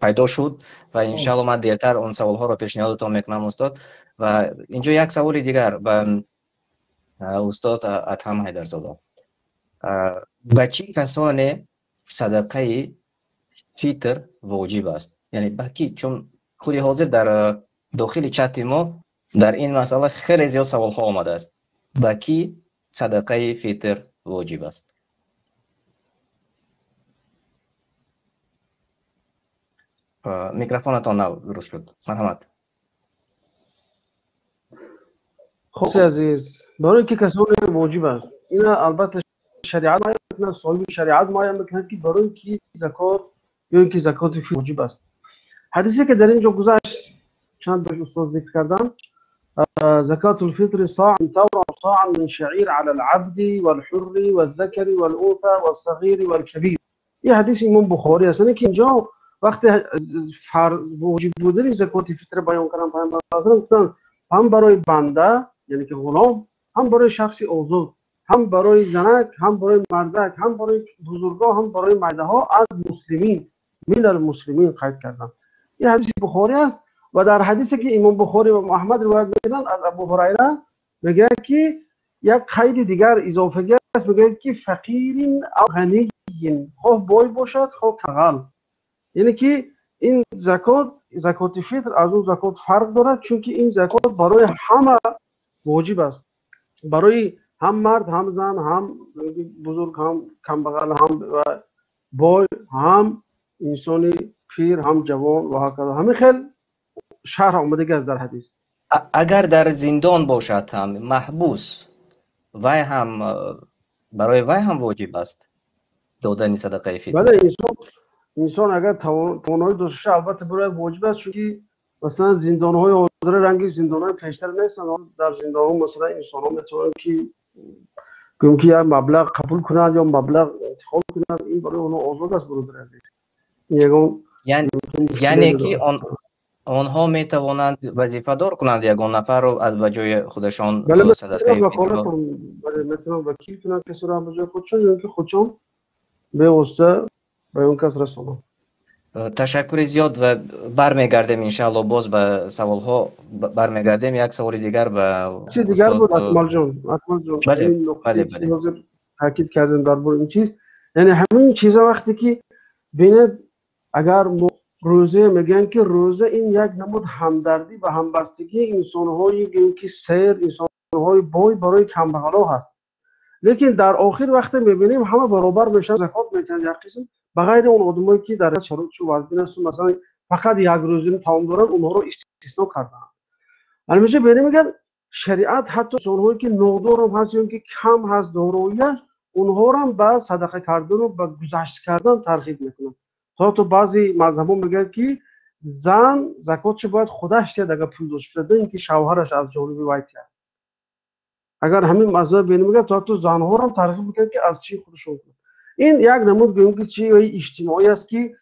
пайдо шуд ва иншааллоҳ ман дертар он саволҳоро пешниҳодатон мекунам устод. Ва инҷо як саволи дигар ба Устод Адҳам Ҳайдарзода, ба чӣ касоне садақаи фитр воҷиб аст? Яъне ба ки? Чун худи ҳозир дар дохили чати мо дар ин масъала хеле зиёд саволҳо омадааст. Ба ки садақаи фитр воҷиб аст? Микрофонатон нав дуруст шуд. Марҳамат. Хуб, азиз, барои ки касоне воҷиб аст, ина албатта шариат муайян мекунад, соҳиби шариат муайян мекунад, ки барои ки закот ё ин ки закоти фитр воҷиб аст. Ҳадисе ки дар ин ҷо гузашт, чанд бор устод зикр кардам, закатул фитр صاع من تمر أو صاع من شعير على العبد والحر والذكر والأنثى والصغير والكبير. این حدیث امام بخاری است. که اینجا وقتی فرض واجب بودن زکات فطر بیان کردن، پیامبر گفتن هم برای بنده یعنی که غلام، هم برای شخص آزاد، هم برای زنک، هم برای مردک، هم برای بزرگا، هم برای مرده از مسلمین، من المسلمین قید کردن. این حدیث بخاری است. و در حدیثی که امام بخاری و احمد روایت میکنند از ابو هریره میگه که یک قید دیگر اضافه است، میگه که فقیر او غنی، خواه بای باشد خواه کمبغل. یعنی که این زکات، زکات فطر از اون زکات فرق دارد، چون که این زکات برای همه واجب است، برای هم مرد، هم زن، هم بزرگ، هم کمبغل، هم بای، هم انسانی پیر، هم جوان و هکذا. همین خیلی شرح آمده است در حدیث. اگر در زندان باشد هم محبوس، وی هم برای وی هم واجب است دادن صدقه فطر. بله، انسان اگر توانایی داشته البته برای واجب است، چون مثلا زندان‌های حاضر رنگ زندان‌های پیشتر نیستند. در زندان‌ها مثلا انسان‌ها میتونن که که یک مبلغ قبول کنند یا مبلغ انتخاب کنند، این برای اونها آزاد است برادر عزیز. یعنی که آنها میتوانند وظیفه دار کنند یگان نفر رو از به جای خودشان صدقه فطر. بله، میتونن وکیل کنند کسی را به جای خودشان، یا اینکه خودشان به واسطه به اون کس رسانند. تشکر زیاد و برمیگردیم انشاءالله باز به سوالها برمیگردیم. یک سوال دیگر به چیز دیگر بود اکمل جان. بله بله بله، تاکید کردن درباره این چیز، یعنی همین چیزا وقتی که ببینید اگر روزه میگن که روزه این یک نمود همدردی و همبستگی انسان‌های که سیر، انسان‌های بای برای کمبغلا هست، لیکن در آخر وقت میبینیم همه برابر میشن، زکات میتن یک قسم، به غیر اون آدمایی که در شرایط وضعی هستن، مثلا فقط یک روزه تمام دارن، اونها رو استثنا کردن. همیشه ببینیم میگن شریعت حتی انسان‌هایی که نادار هم هست یا که کم هست داراییش، اونها رو هم به صدقه کردن و به گذشت کردن ترغیب میکنن. تا تو بعضی مذهب‌ها میگن که زن زکاتش باید خودش بده اگر پول داشته باشه، اینکه شوهرش از جانب وی بده. اگر همین مذهب ببینیم میگه تا تو زن‌ها رو هم ترغیب میکنن که از چی خودشون کنن. این یک نمود گویم که چی اجتماعی است که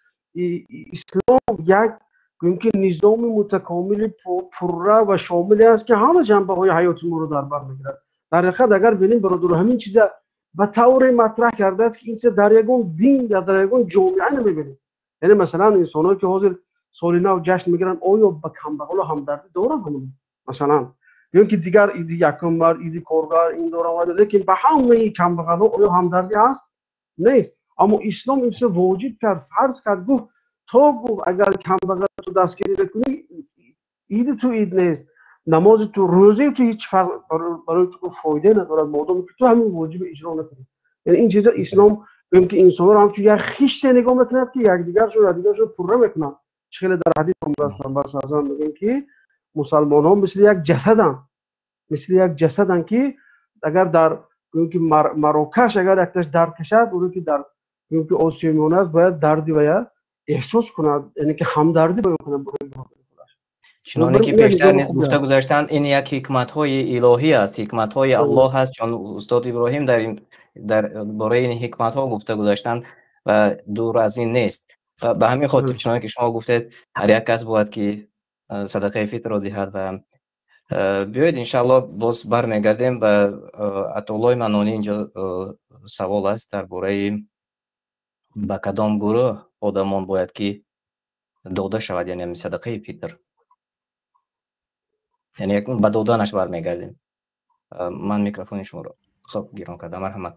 اسلام یک گویم که نظام متکامل پرره و شامل است که همه جنبه‌های حیات ما رو در بر میگیرد. در حقیقت اگر ببینیم برادر همین چیزا به طور مطرح کرده است که این چیز در یگان دین یا در یگان جامعه نمیبینیم. یعنی مثلا انسان‌هایی که حاضر سال نو جشن میگیرن، آیا به کمبغل همدردی دارن همون مثلا، یا که دیگر عید یکم مر، عید کارگر این دارن، لیکن به همه کمبغل آیا همدردی هست؟ نیست. اما اسلام این چیز واجب کرد، فرض کرد، گفت تا گفت اگر کمبغل تو دستگیری نکنی عید تو عید نیست، نماز تو، روزه تو هیچ فرق برای تو فایده ندارد مادام که تو همین واجب اجرا نکنی. یعنی این چیزا اسلام میگه که انسان رو همچون یک خیش نگاه میکنه که یکدیگرشون دیگرشون پره میکنن. خیلی در حدیث پیامبر صلی الله علیه و میگن که مسلمان ها مثل یک جسدن، مثل یک جسدن که اگر در که مراکش اگر یکتاش درد کشد، اون که در که آسیای میانه است باید دردی و احساس کند، یعنی که همدردی باید کنه برای خودش. چنانه که پیشتر نیز گفته گذاشتند، این یک حکمت‌های الهی است، حکمت‌های الله هست. چون استاد ابراهیم در باره این حکمت‌ها گفته گذاشتند و دور از این نیست. و به همین خاطر چنانه که شما گفتید هر یک کس باید که صدقه فطر را دهد. و بیایید انشاءالله باز برمیگردیم به عطاالله منانی. اینجا سوال است درباره به کدام گروه آدمان باید که داده شود، یعنی صدقه فطر، یعنی به دادنش برمیگردیم. Ман микрофони шуморо хоб гирон кардам, марҳамат.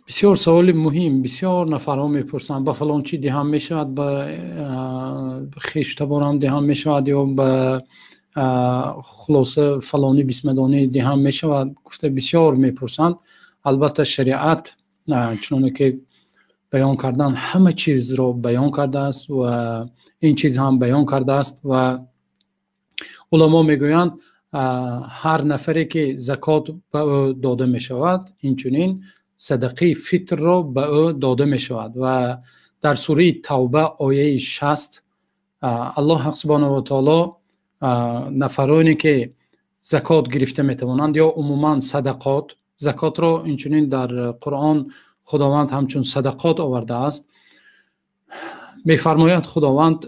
Бисёр саволи муҳим. Бисёр нафарҳо мепурсанд, ба фалон чӣ диҳам мешавад, ба хештаборам диҳам мешавад ё ба хулоса фалони бисмадонӣ диҳам мешавад, гуфта бисёр мепурсанд. Албатта, шариат чуноне ки баён кардан, ҳама чизро баён кардааст ва ин чиз ҳам баён кардааст. Ва уламо мегӯянд, ҳар нафаре ки закот ба ӯ дода мешавад, инчунин садақаи фитрро ба ӯ дода мешавад. Ва дар сураи Тавба, ояи 60, Аллоҳ ҳақ субҳонаҳу ва таоло нафароне ки закот гирифта метавонанд ё умуман садақот, закотро инчунин дар Қуръон Худованд ҳамчун садақот овардааст. Мефармояд Худованд: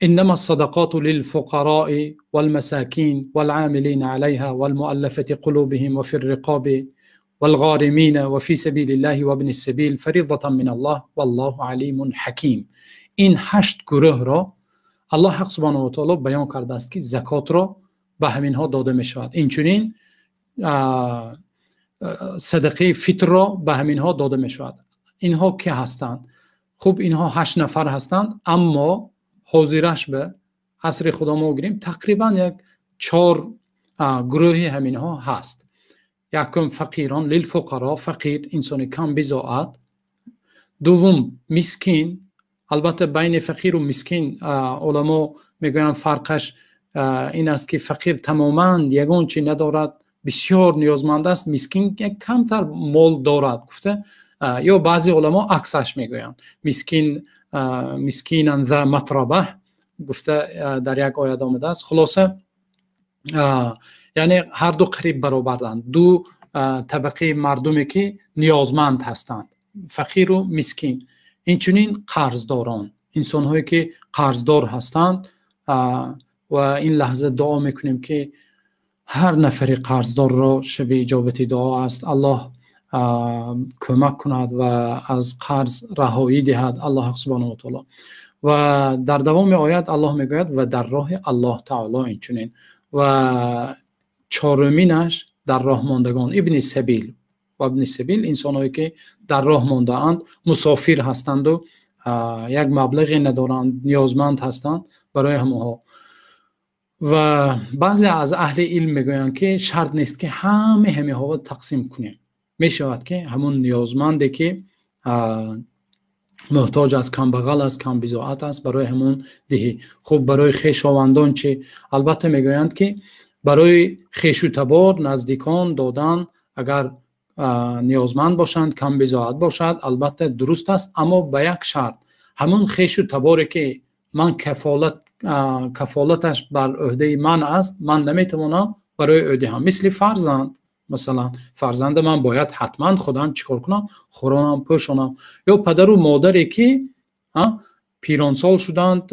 إنما الصدقات للفقراء والمساكين والعاملين عليها والمؤلفة قلوبهم وفي الرقاب والغارمين وفي سبيل الله وابن السبيل فريضة من الله والله عليم حكيم. Ин ҳашт гурӯҳро Аллоҳ ҳақ субҳанаҳу ва таоло баён кардааст, ки закотро ба ҳаминҳо дода мешавад, инчунин садақаи фитрро ба ҳаминҳо дода мешавад. Инҳо ки ҳастанд? Хуб, инҳо ҳашт нафар ҳастанд, аммо ҳозираш ба асри худо мо гирем, тақрибан як чор гурӯҳи ҳаминҳо ҳаст. Якум фақирон, лилфуқаро, фақир, инсони камбизоат. Дуввум мискин. Албатта, байни фақиру мискин уламо мегӯянд, фарқаш ин аст, ки фақир тамоман ягон чи надорад, бисёр ниёзманд аст, мискин як камтар мол дорад гуфта, ё баъзе уламо аксаш мегӯянд, мискин, мискинан за матраба гуфта дар як оят омадааст. Хулоса, яъне ҳарду қариб баробаранд. Ду табақаи мардуме ки ниёзманд ҳастанд, фақиру мискин. Инчунин қарздорон, инсонҳое ки қарздор ҳастанд. Ва ин лаҳза дуо мекунем, ки ҳар нафари қарздорро, шаби иҷобати дуо аст, Аллоҳ кӯмак кунад ва аз қарз раҳоӣ диҳад Аллоҳ субҳанаҳу ва таоло. Ва дар давоми оят Аллоҳ мегӯяд: ва дар роҳи Аллоҳ таоло инчунин. Ва чоруминаш дар роҳ мондагон, ибни сабил ва ибни сабил, инсонҳое ки дар роҳ мондаанд, мусофир ҳастанду як маблағе надоранд, ниёзманд ҳастанд, барои ҳамонҳо. Ва баъзе аз аҳли илм мегӯянд, ки шарт нест, ки ҳама ҳамиҳоро тақсим кунем, мешавад, ки ҳамон ниёзманде ки муҳтоҷ аст, камбағал аст, камбизоат аст, барои ҳамон диҳӣ. Хуб, барои хешовандон чӣ? Албатта, мегӯянд, ки барои хешу табор, наздикон додан, агар ниёзманд бошанд, камбизоат бошад, албатта дуруст аст, аммо ба як шарт: ҳамон хешу таборе ки ман кафолаташ бар ӯҳдаи ман аст, ман наметавонам барои ӯ диҳам, мисли фарзанд. Масалан, фарзанда ман бояд ҳатман худам чӣ кор кунам? Хӯронам, пӯшонам. Ё падару модаре ки пиронсол шуданд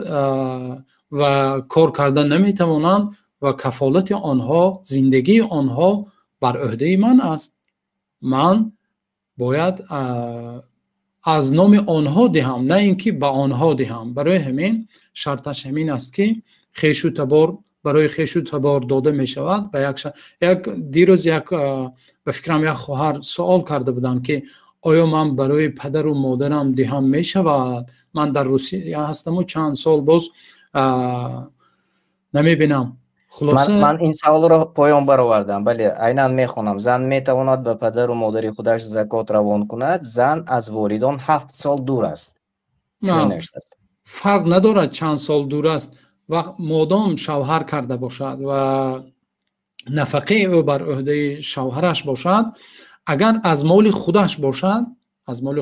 ва кор карда наметавонанд ва кафолати онҳо, зиндагии онҳо бар ӯҳдаи ман аст, ман бояд аз номи онҳо диҳам, на ин ки ба онҳо диҳам. Барои ҳамин шарташ ҳамин аст, ки хешу табор, барои хешу табор дода мешавад ба як. Як дирӯз як, ба фикрам, як хоҳар суол карда буданд, ки оё ман барои падару модарам диҳам мешавад? Ман дар Русия ҳастаму чанд сол боз намебинам. Хулоса, ман ин саволро поён баровардам. Бале, айнан мехонам: зан метавонад ба падару модари худаш закот равон кунад? Зан аз волидон 7 сол дур аст. Фарқ надорад, чанд сол дур аст, ва модом шавҳар карда бошад ва нафақаи ӯ бар ӯҳдаи шавҳараш бошад, агар аз моли худаш бошад, аз моли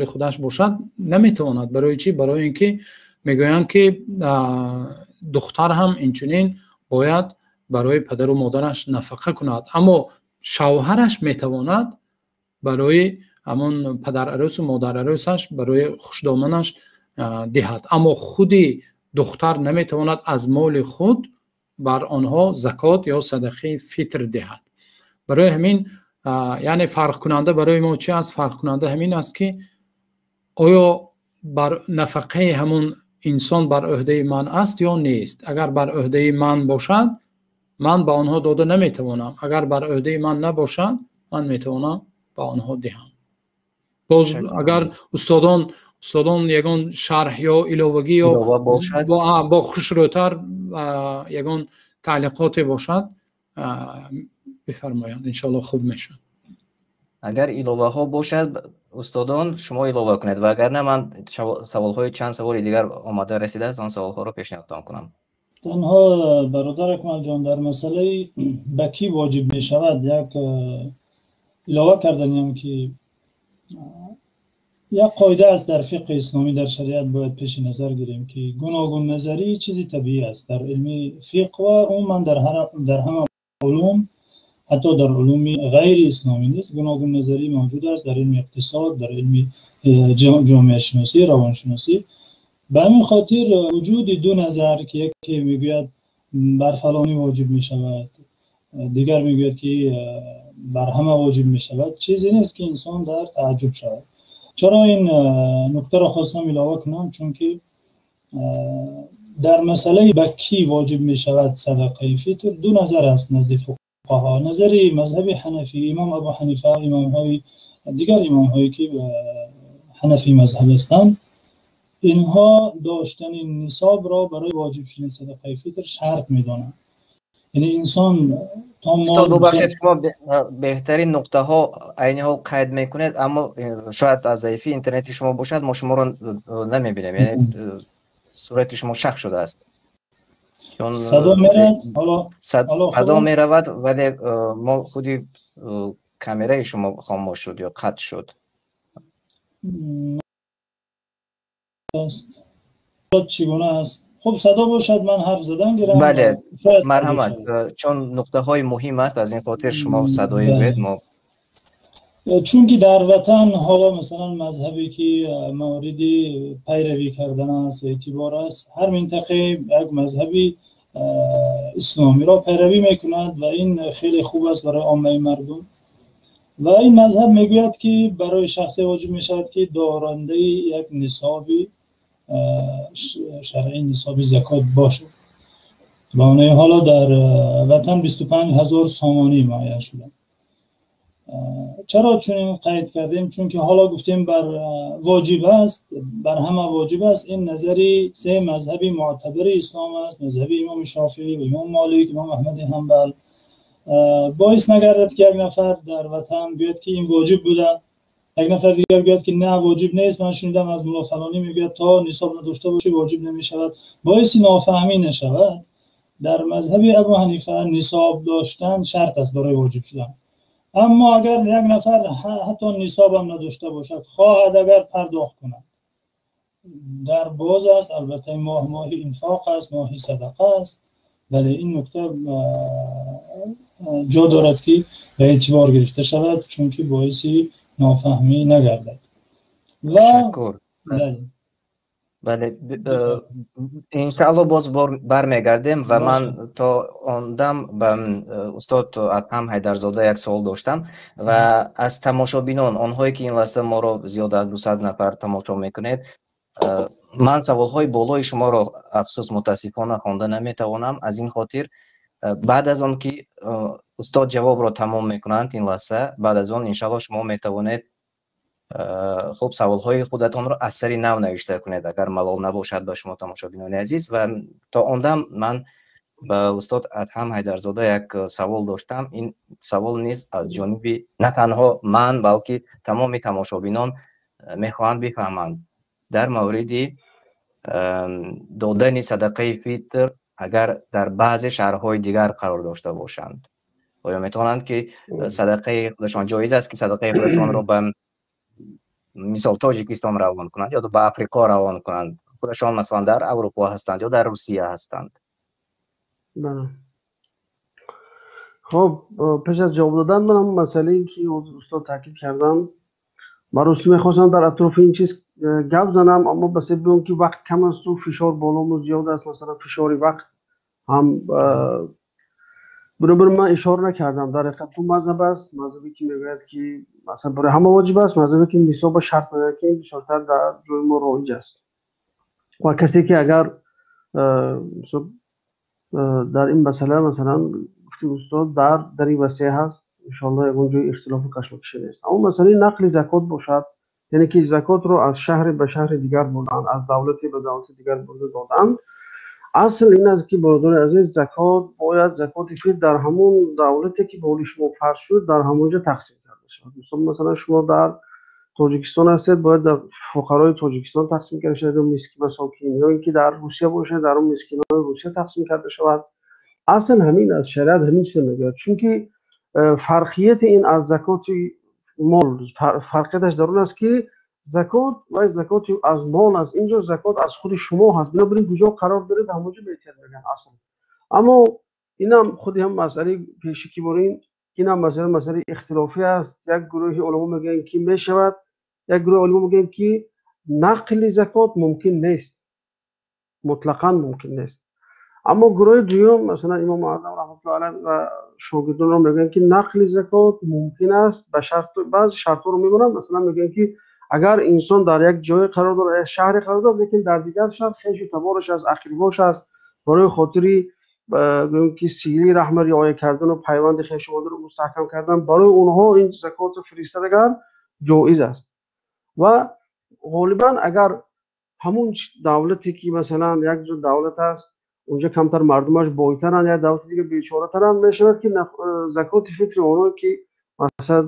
худаш бошад, наметавонад. Барои чӣ? Барои ин ки мегӯянд, ки духтар ҳам инчунин бояд барои падару модараш нафақа кунад, аммо шавҳараш метавонад барои ҳамон падарарӯсу модарарӯсаш, барои хушдоманаш диҳад, аммо худи духтар наметавонад аз моли худ бар онҳо закот ё садақаи фитр диҳад. Барои ҳамин, яъне фарқкунанда барои мо чи аст? Фарқкунанда ҳамин аст, ки оё бар нафақаи ҳамон инсон бар ӯҳдаи ман аст ё нест. Агар бар ӯҳдаи ман бошад, Ман ба онҳо дода наметавонам. Агар бар ӯҳдаи ман набошанд, ман метавонам ба онҳо диҳам. Боз агар устодон ягон шарҳ ё иловагӣ ё бо хушрӯтар ягон таълиқоте бошад, бифармоянд, иншоаллоҳ хуб мешавад. Агар иловаҳо бошад, устодон, шумо илова кунед, ва агар на, ман саволҳои чанд саволи дигар омада расидааст, он саволҳоро пешниҳод кунам. Танҳо бародар Акмалҷон, дар масъалаи ба кӣ воҷиб мешавад як илова карданиам ки як қоида аст дар фиқҳи исломӣ, дар шариат бояд пеши назар гирем ки гуногун назарӣ чизи табиӣ аст дар илми фиқҳ ва умуман дар ҳама улум, ҳатто дар улуми ғайри исломӣ низ гуногун назарӣ мавҷуд аст, дар илми иқтисод, дар илми ҷомеашиносӣ, равоншиносӣ. Ба ҳамин хотир вуҷуди ду назар ки яке мегӯяд бар фалонӣ воҷиб мешавад, дигар мегӯяд ки бар ҳама воҷиб мешавад, чизе нест ки инсон дар таъаҷҷуб шавад. Чаро ин нуктаро хостам илова кунам? Чунки дар масъалаи ба кӣ воҷиб мешавад садақаи фитр ду назар аст назди фуқаҳо. Назари мазҳаби ҳанафӣ, имом Абу Ҳанифа, имомҳои дигар имомҳое ки ҳанафӣ мазҳаб ҳастанд, инҳо доштани нисобро барои воҷиб шудани садақаи фитр шарт медонанд. Яъне инсон то устод, бубахшед, шумо беҳтарин нуқтаҳо айни ҳол қайд мекунед, аммо шояд аз заифии интернети шумо бошад, мо шуморо намебинем, яъне сурати шумо шах шудааст. Садо меравад? Садо меравад, вале мо худи камераи шумо хомӯш шуд ё қатъ шуд. Чӣ гуна аст? Хуб, садо бошад, ман ҳарф задан гирам. Бале, марҳамат, чун нуқтаҳои муҳим аст, аз ин хотир шумо садои гӯед мо. Чунки дар ватан ҳоло масалан мазҳабе ки мавриди пайравӣ кардан аст, эътибор аст, ҳар минтақае як мазҳаби исломиро пайравӣ мекунад ва ин хеле хуб аст барои оммаи мардум. Ва ин мазҳаб мегӯяд ки барои шахсе воҷиб мешавад ки дорандаи як нисоби шаръи нисоби закот бошад. Ба онҳо ҳоло дар ватан 25,000 сомонӣ муайян шуда. Чаро чунин қайд кардем? Чунки ҳоло гуфтем бар воҷиб аст, бар ҳама воҷиб аст. Ин назари се мазҳаби муътабари ислом аст, мазҳаби имом Шофеӣ, имом Молик, имом Аҳмади Ҳанбал. Боис нагардад ки як нафар дар ватан гӯяд ки ин воҷиб буда, як нафар дигар гӯяд ки на, воҷиб нест, ман шунидам аз мулло фалонӣ мегӯяд то нисоб надошта бошӣ воҷиб намешавад. Боиси нофаҳмӣ нашавад. Дар мазҳаби Абу Ҳанифа нисоб доштан шарт аст барои воҷиб шудан. Аммо агар як нафар ҳатто нисобам надошта бошад, хоҳад агар пардохт кунад, дар боз аст. Албатта моҳ моҳи инфоқ аст, моҳи садақа аст. Бале, ин нукта ҷо дорад ки ба эътибор гирифта шавад, чунки боиси нофаҳмӣ нагардад. Ташаккур. Бале, иншааллоҳ боз бармегардем ва ман то он дам ба устод Адҳам Ҳайдарзода як савол доштам ва аз тамошобинон, онҳое ки ин лаҳза моро зиёд аз 200 нафар тамошо мекунед, ман саволҳои болои шуморо афсӯс мутаассифона хонда наметавонам. Аз ин хотир баъд аз он ки устод ҷавобро тамом мекунанд ин лаҳза, баъд аз он иншааллоҳ шумо метавонед хуб саволҳои худатонро аз сари нав навишта кунед, агар малол набошад ба шумо, тамошобинони азиз. Ва то он дам ман ба устод Адҳам Ҳайдарзода як савол доштам. Ин савол низ аз ҷониби на танҳо ман, балки тамоми тамошобинон мехоҳанд бифаҳманд дар мавриди додани садақаи фитр, агар дар баъзе шаҳрҳои дигар қарор дошта бошанд, оё метавонанд ки садақаи худашон, ҷоиз аст ки садақаи худашонро ба мисол Тоҷикистон равон кунанд ё ба Африқо равон кунанд? Худашон масалан дар Аврупо ҳастанд ё дар Русия ҳастанд. Хуб, пеш аз ҷавоб додан ман ҳам масъалае ки устод таъкид карданд, ман ростӣ мехостам дар атрофи ин чиз гап занам, аммо ба сабаби он ки вақт кам аст ва фишор болому зиёд аст, масалан фишори вақт ҳам бинобар ман ишора накардам. Дар ҳақиқат ду мазҳаб аст: мазҳабе ки мегӯяд ки масалан барои ҳама воҷиб аст, мазҳабе ки нисоба шарт мегӯяд ки бисёртар дар ҷои мо роиҷ аст ва касе ки агар Дар ин масъала масалан гуфтем устод дар ин васеъ ҳаст, иншоаллоҳ ягон ҷои ихтилофу кашмакашӣ нест. Аммо масъалаи нақли закот бошад, яъне ки закотро аз шаҳре ба шаҳри дигар бурдан, аз давлате ба давлати дигар бурда додан, асл ин аст ки бародари азиз, закот бояд закоти фитр дар ҳамон давлате ки ба шумо фарз шуд, дар ҳамон ҷо тақсим карда шавад. Масалан шумо дар Тоҷикистон ҳастед, бояд дар фуқарои Тоҷикистон тақсим карда шавад, ё мискин масокин, ё инки дар Русия бошад, дар он мискинои Русия тақсим карда шавад. Асл ҳамин аз шариат ҳамин чиз мегӯяд, чунки фарқияти ин аз закоти мол фарқияташ дар он аст ки закот ва закот аз мол аст, инҷо закот аз худи шумо ҳаст. Бинобар ин куҷо қарор доред, ҳамонҷо метиҳад мегӯянд асл. Аммо инам худи ҳам масъалаи пеши ки бурин, инам масъалаи ихтилофӣ аст. Як гурӯҳи уламо мегӯянд ки мешавад, як гурӯҳи уламо мегӯянд ки нақли закот мумкин нест, мутлақан мумкин нест. Аммо гурӯҳи дуюм, масалан имом Аъзам раҳматуллоҳи алайҳ ва шогирдонро мегӯянд ки нақли закот мумкин аст ба шарт, баъзе шартҳоро мемонанд. Масалан мегӯянд ки агар инсон дар як ҷое қарор дорад, як шаҳре қарор дорад, лекин дар дигар шаҳр хешу табораш аст, ақрибош аст, барои хотири гӯем ки силаи раҳма риоя кардан ва пайванди хешовандиро мустаҳкам кардан, барои онҳо ин закотро фиристад агар ҷоиз аст. Ва ғолибан агар ҳамун давлате ки масалан як ҷо давлат аст, онҷо камтар мардумаш бойтаранд, як давлати дига бечоратаранд, мешавад ки закоти фитри онҳо ки масалан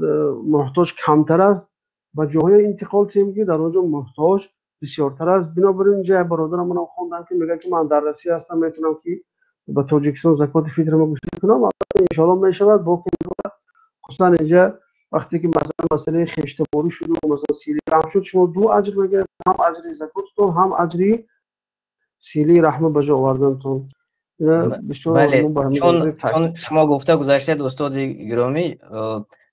муҳтоҷ камтар аст, ба ҷоҳое интиқол диҳем ки дар он ҷо муҳтоҷ бисёртар аст. Бинобар ин инҷо як бародарам манам хондам ки мегӯяд ки ман дар Россия ҳастам, метавонам ки ба Тоҷикистон закоти фитрро гусел кунам. Албатта иншоаллоҳ мешавад, бо хусусан инҷа вақте ки масалан масъалаи хештаборӣ шуд ва масалан силаи раҳм шуд, шумо ду аҷр мегиред, ҳам аҷри закотатон, ҳам аҷри силаи раҳма ба ҷо овардантон. Бале, чун шумо гуфта гузаштед устоди гиромӣ,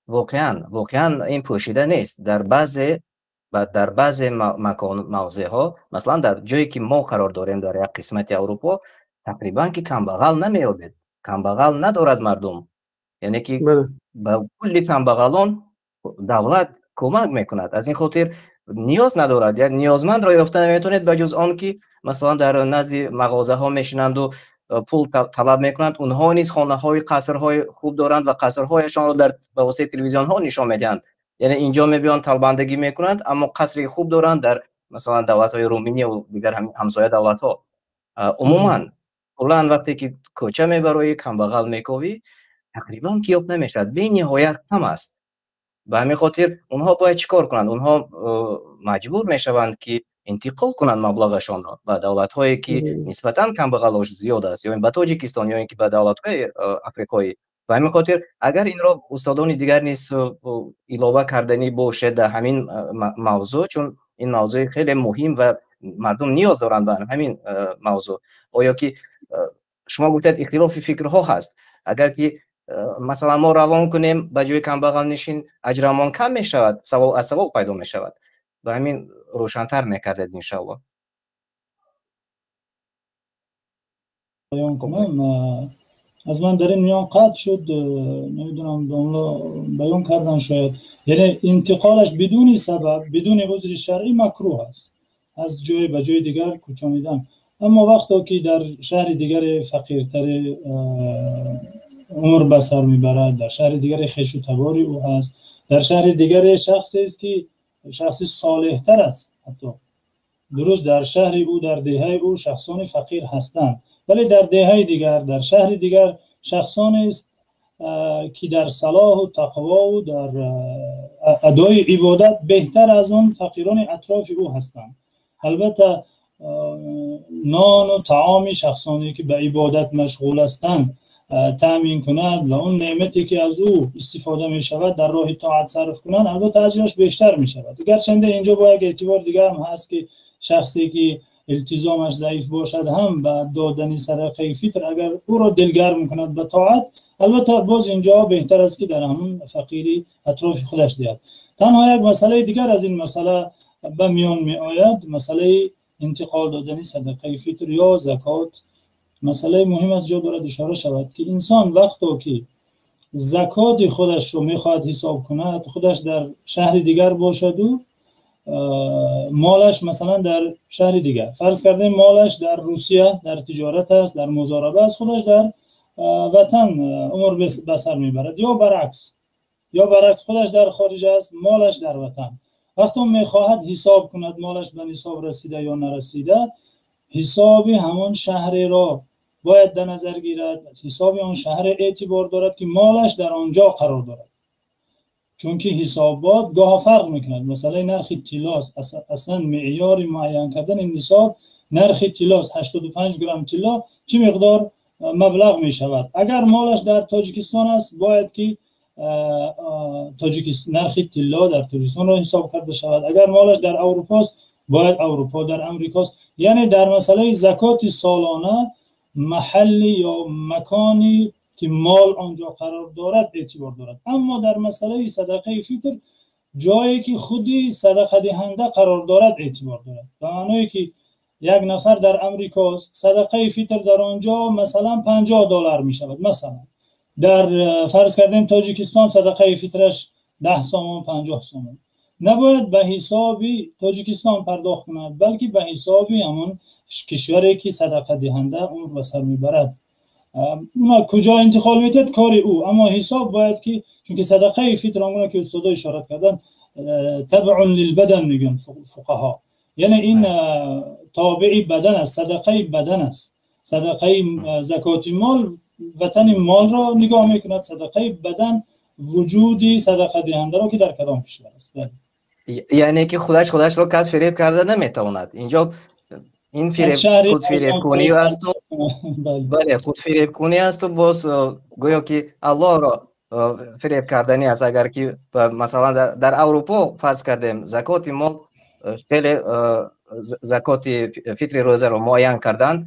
воқеан ин пӯшида нест. Дар баъзе макон мавзеъҳо, масалан дар ҷое ки мо қарор дорем дар як қисмати Аврупо, тақрибан ки камбағал намеёбед, камбағал надорад мардум. Яъне ки ба кулли камбағалон давлат кӯмак мекунад. Аз ин хотир ниёз надорад, як ниёзмандро ёфта наметавонед ба ҷуз он ки масалан дар назди мағозаҳо мешинанду пул талаб мекунанд. Онҳо низ хонаҳои қасрҳои хуб доранд ва қасрҳояшонро дар ба воситаи телевизионҳо нишон медиҳанд. Яъне инҷо мебиёнд талбандагӣ мекунанд, аммо қасри хуб доранд дар масалан давлатҳои Руминия ва дигар ҳамсоя давлатҳо. Умуман куллан вақте ки кӯча мебароӣ, камбағал мековӣ, тақрибан ки ёфт намешавад, бениҳоят кам аст. Ба ҳамин хотир онҳо бояд чӣ кор кунанд? Онҳо маҷбур мешаванд ки интиқол кунанд маблағашонро ба давлатҳое ки нисбатан камбағалош зиёд аст, ё ба Тоҷикистон, ё ин ки ба давлатҳои Африқоӣ. Ба ҳамин хотир агар инро устодони дигар низ илова карданӣ бошад дар ҳамин мавзӯъ, чун ин мавзӯи хеле муҳим ва мардум ниёз доранд ба ҳамин мавзӯъ. Оё ки шумо гуфтед ихтилофи фикрҳо ҳаст, агар ки масалан мо равон кунем ба ҷои камбағалнишин, аҷрамон кам мешавад, савол аз савол пайдо мешавад. Ба ҳамин рӯшантар мекардед иншоаллоҳ. Баён кунам, аз ман дар ин миён қатъ шуд, намедонам баён кардан шояд. Яъне интиқолаш бидуни сабаб, бидуни узри шаръӣ макрӯҳ аст, аз ҷое ба ҷои дигар кӯчонидан. Аммо вақто ки дар шаҳри дигаре фақиртаре умр ба сар мебарад, дар шаҳри дигаре хешу табори ӯ ҳаст, дар шаҳри дигаре шахсест ки шахси солеҳтар аст, ҳатто дуруст дар шаҳри ӯ, дар деҳаи ӯ шахсони фақир ҳастанд, вале дар деҳаи дигар, дар шаҳри дигар шахсонест ки дар салоҳу тақвову дар адои ибодат беҳтар аз он фақирони атрофи ӯ ҳастанд. Албатта нону таоми шахсоне ки ба ибодат машғул ҳастанд таъмин кунад ва он неъмате ки аз ӯ истифода мешавад дар роҳи тоат сарф кунанд, албатта аҷраш бештар мешавад. Гарчанде инҷо бо як эътибор дигар ҳам ҳаст ки шахсе ки илтизомаш заиф бошад ҳам ба додани садақаи фитр агар ӯро дилгарм кунад ба тоат, албатта боз инҷо беҳтар аст ки дар ҳамон фақири атрофи худаш диҳад. Танҳо як масъалаи дигар аз ин масъала ба миён меояд, масъалаи интиқол додани садақаи фитр ё закот. Масъалаи муҳим аст, ҷо дорад ишора шавад ки инсон вақто ки закоти худашро мехоҳад ҳисоб кунад, худаш дар шаҳри дигар бошаду Молаш масалан дар шаҳри дигар, фарз кардем молаш дар Русия дар тиҷорат аст, дар музораба аст, худаш дар ватан умр ба сар мебарад, ё баръакс худаш дар хориҷ аст, молаш дар ватан. Вақте мехоҳад ҳисоб кунад молаш ба нисоб расида ё нарасида, ҳисоби ҳамон шаҳреро бояд дар назар гирад, ҳисоби он шаҳр эътибор дорад ки молаш дар онҷо қарор дорад. Чунки ҳисобот гоҳ фарқ мекунад. Масалан нархи тилло аслан меъёри муайян кардани нисоб нархи тилло 85 грамм тилло чӣ миқдор маблағ мешавад. Агар молаш дар Тоҷикистон аст, бояд ки нархи тилло дар Тоҷикистонро ҳисоб карда шавад. Агар молаш дар Аврупо аст, бояд Аврупо, дар Амрико аст. Яъне дар масъалаи закоти солона маҳалли ё макони ки мол онҷо қарор дорад эътибор дорад. Аммо дар масъалаи садақаи фитр ҷое ки худи садақадиҳанда қарор дорад эътибор дорад. Ба маъное ки як нафар дар Амрико аст, садақаи фитр дар онҷо масалан $50 мешавад. Масалан дар фарз кардем Тоҷикистон садақаи фитраш 10 сомон, 50 сомон. Набояд ба ҳисоби Тоҷикистон пардохт кунад, балки ба ҳисоби ҳамон кишваре ки садақадиҳанда умр ба сар мебарад. Уна куҷо интиқол медиҳад кори ӯ, аммо ҳисоб бояд ки, чунки садақаи фитр онгуна ки устодо ишорат карданд, табъун лилбадан мегӯянд фуқаҳо, яъне ин тобеи бадан аст, садақаи бадан аст. Садақаи закоти мол ватани молро нигоҳ мекунад, садақаи бадан вуҷуди садақадиҳандаро ки дар кадом кишвар аст. Яъне ки худаш худашро кас фиреб карда наметавонад. Инҷо ин фиреб худфиребкунӣ аст, бале, худфиребкунӣ аст ва боз гӯё ки Аллоҳро фиреб кардани аст. Агар ки масалан дар Аврупо фарз кардем закоти мол хеле закоти фитри рӯзаро муайян карданд,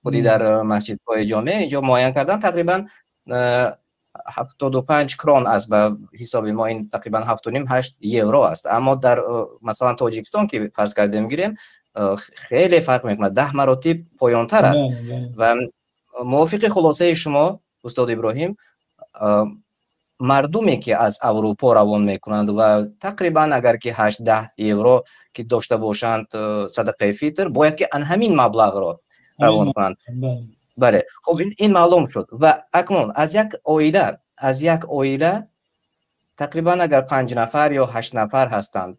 худи дар масҷидҳои ҷомеа инҷо муайян карданд, тақрибан 75 крон аст, ба ҳисоби мо ин тақрибан 7,5-8 евро аст. Аммо дар масалан Тоҷикистон ки фарз кардем гирем, хеле фарқ мекунад, 10 маротиб поёнтар аст. Ва мувофиқи хулосаи шумо устод Иброҳим, мардуме ки аз Аврупо равон мекунанд ва тақрибан агар ки 8-10 евро ки дошта бошанд садақаи фитр, бояд ки ан ҳамин маблағро равон кунанд. Бале, хуб ин маълум шуд. Ва акнун аз як оила тақрибан агар 5 нафар ё 8 нафар ҳастанд,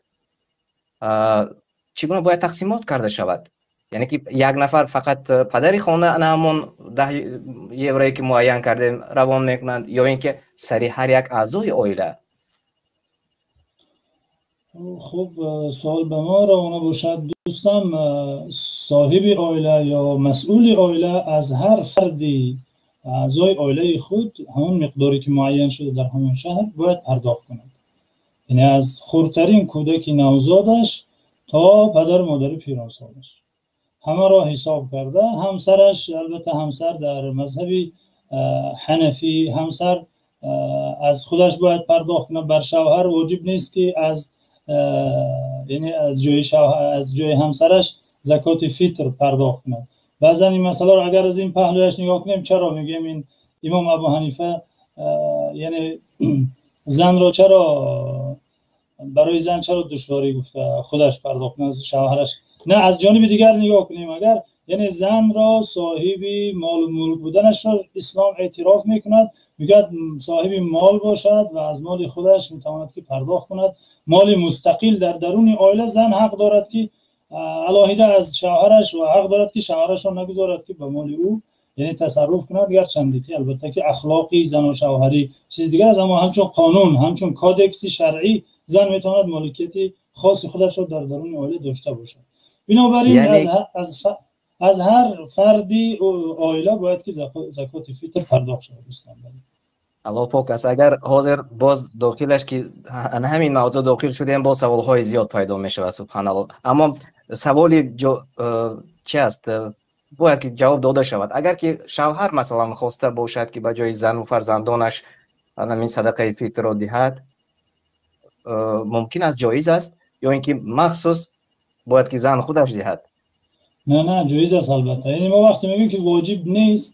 чӣ гуна бояд тақсимот карда шавад? Яъне ки як нафар фақат падари хона ана ҳамон 10 еврое ки муайян кардем равон мекунанд, ё ин ки сари ҳар як аъзои оила? Хуб, суол ба мо равона бошад дӯстам. Соҳиби оила ё масъули оила аз ҳар фарди аъзои оилаи худ ҳамон миқдоре ки муайян шуда дар ҳамон шаҳр бояд пардохт кунад. Яъне аз хурдтарин кӯдаки навзодаш то падару модари пиронсолаш ҳамаро ҳисоб карда, ҳамсараш, албатта ҳамсар дар мазҳаби ҳанафӣ ҳамсар аз худаш бояд пардохт кунад. Бар шавҳар воҷиб нест ки аз яъне аз ҷои шавҳар, аз ҷои ҳамсараш закоти фитр пардохт кунад. Баъзан ин масъаларо агар аз ин паҳлӯяш нигоҳ кунем, чаро мегӯем ин имом Абу Ҳанифа яъне занро чаро, барои зан чаро душворӣ гуфта худаш пардохт кунад, шавҳараш не? Аз ҷониби дигар нигоҳ кунем агар, яъне занро соҳиби молу мулк буданашро ислом эътироф мекунад, мегӯяд соҳиби мол бошад ва аз моли худаш метавонад ки пардохт кунад. Моли мустақил дар даруни оила зан ҳақ дорад ки алоҳида аз шавҳараш, ва ҳақ дорад ки шавҳарашро нагузорад ки ба моли ӯ яъне тасарруф кунад. Гарчанде ки албатта ки ахлоқи зану шавҳарӣ чиз дигар аст, аммо ҳамчун қонун, ҳамчун кодекси шаръӣ зан метавонад моликияти хоси худашро дар даруни оила дошта бошад. Бинобар ин аз ҳар фарди оила бояд ки закоти фитр пардохт шавад. Дӯстон, Аллоҳ пок аст. Агар ҳозир боз дохилаш ки ана ҳамин мавзӯъ дохил шудем, боз саволҳои зиёд пайдо мешавад, субҳаналлоҳ. Аммо саволи чи аст? Бояд ки ҷавоб дода шавад. Агар ки шавҳар масалан хоста бошад ки ба ҷои зану фарзандонаш ҳамин садақаи фитрро диҳад, мумкин аст, ҷоиз аст, ё ин ки махсус бояд ки зан худаш диҳад? Не, не, ҷоиз аст албатта. Яъне мо вақте мегӯем ки воҷиб нест,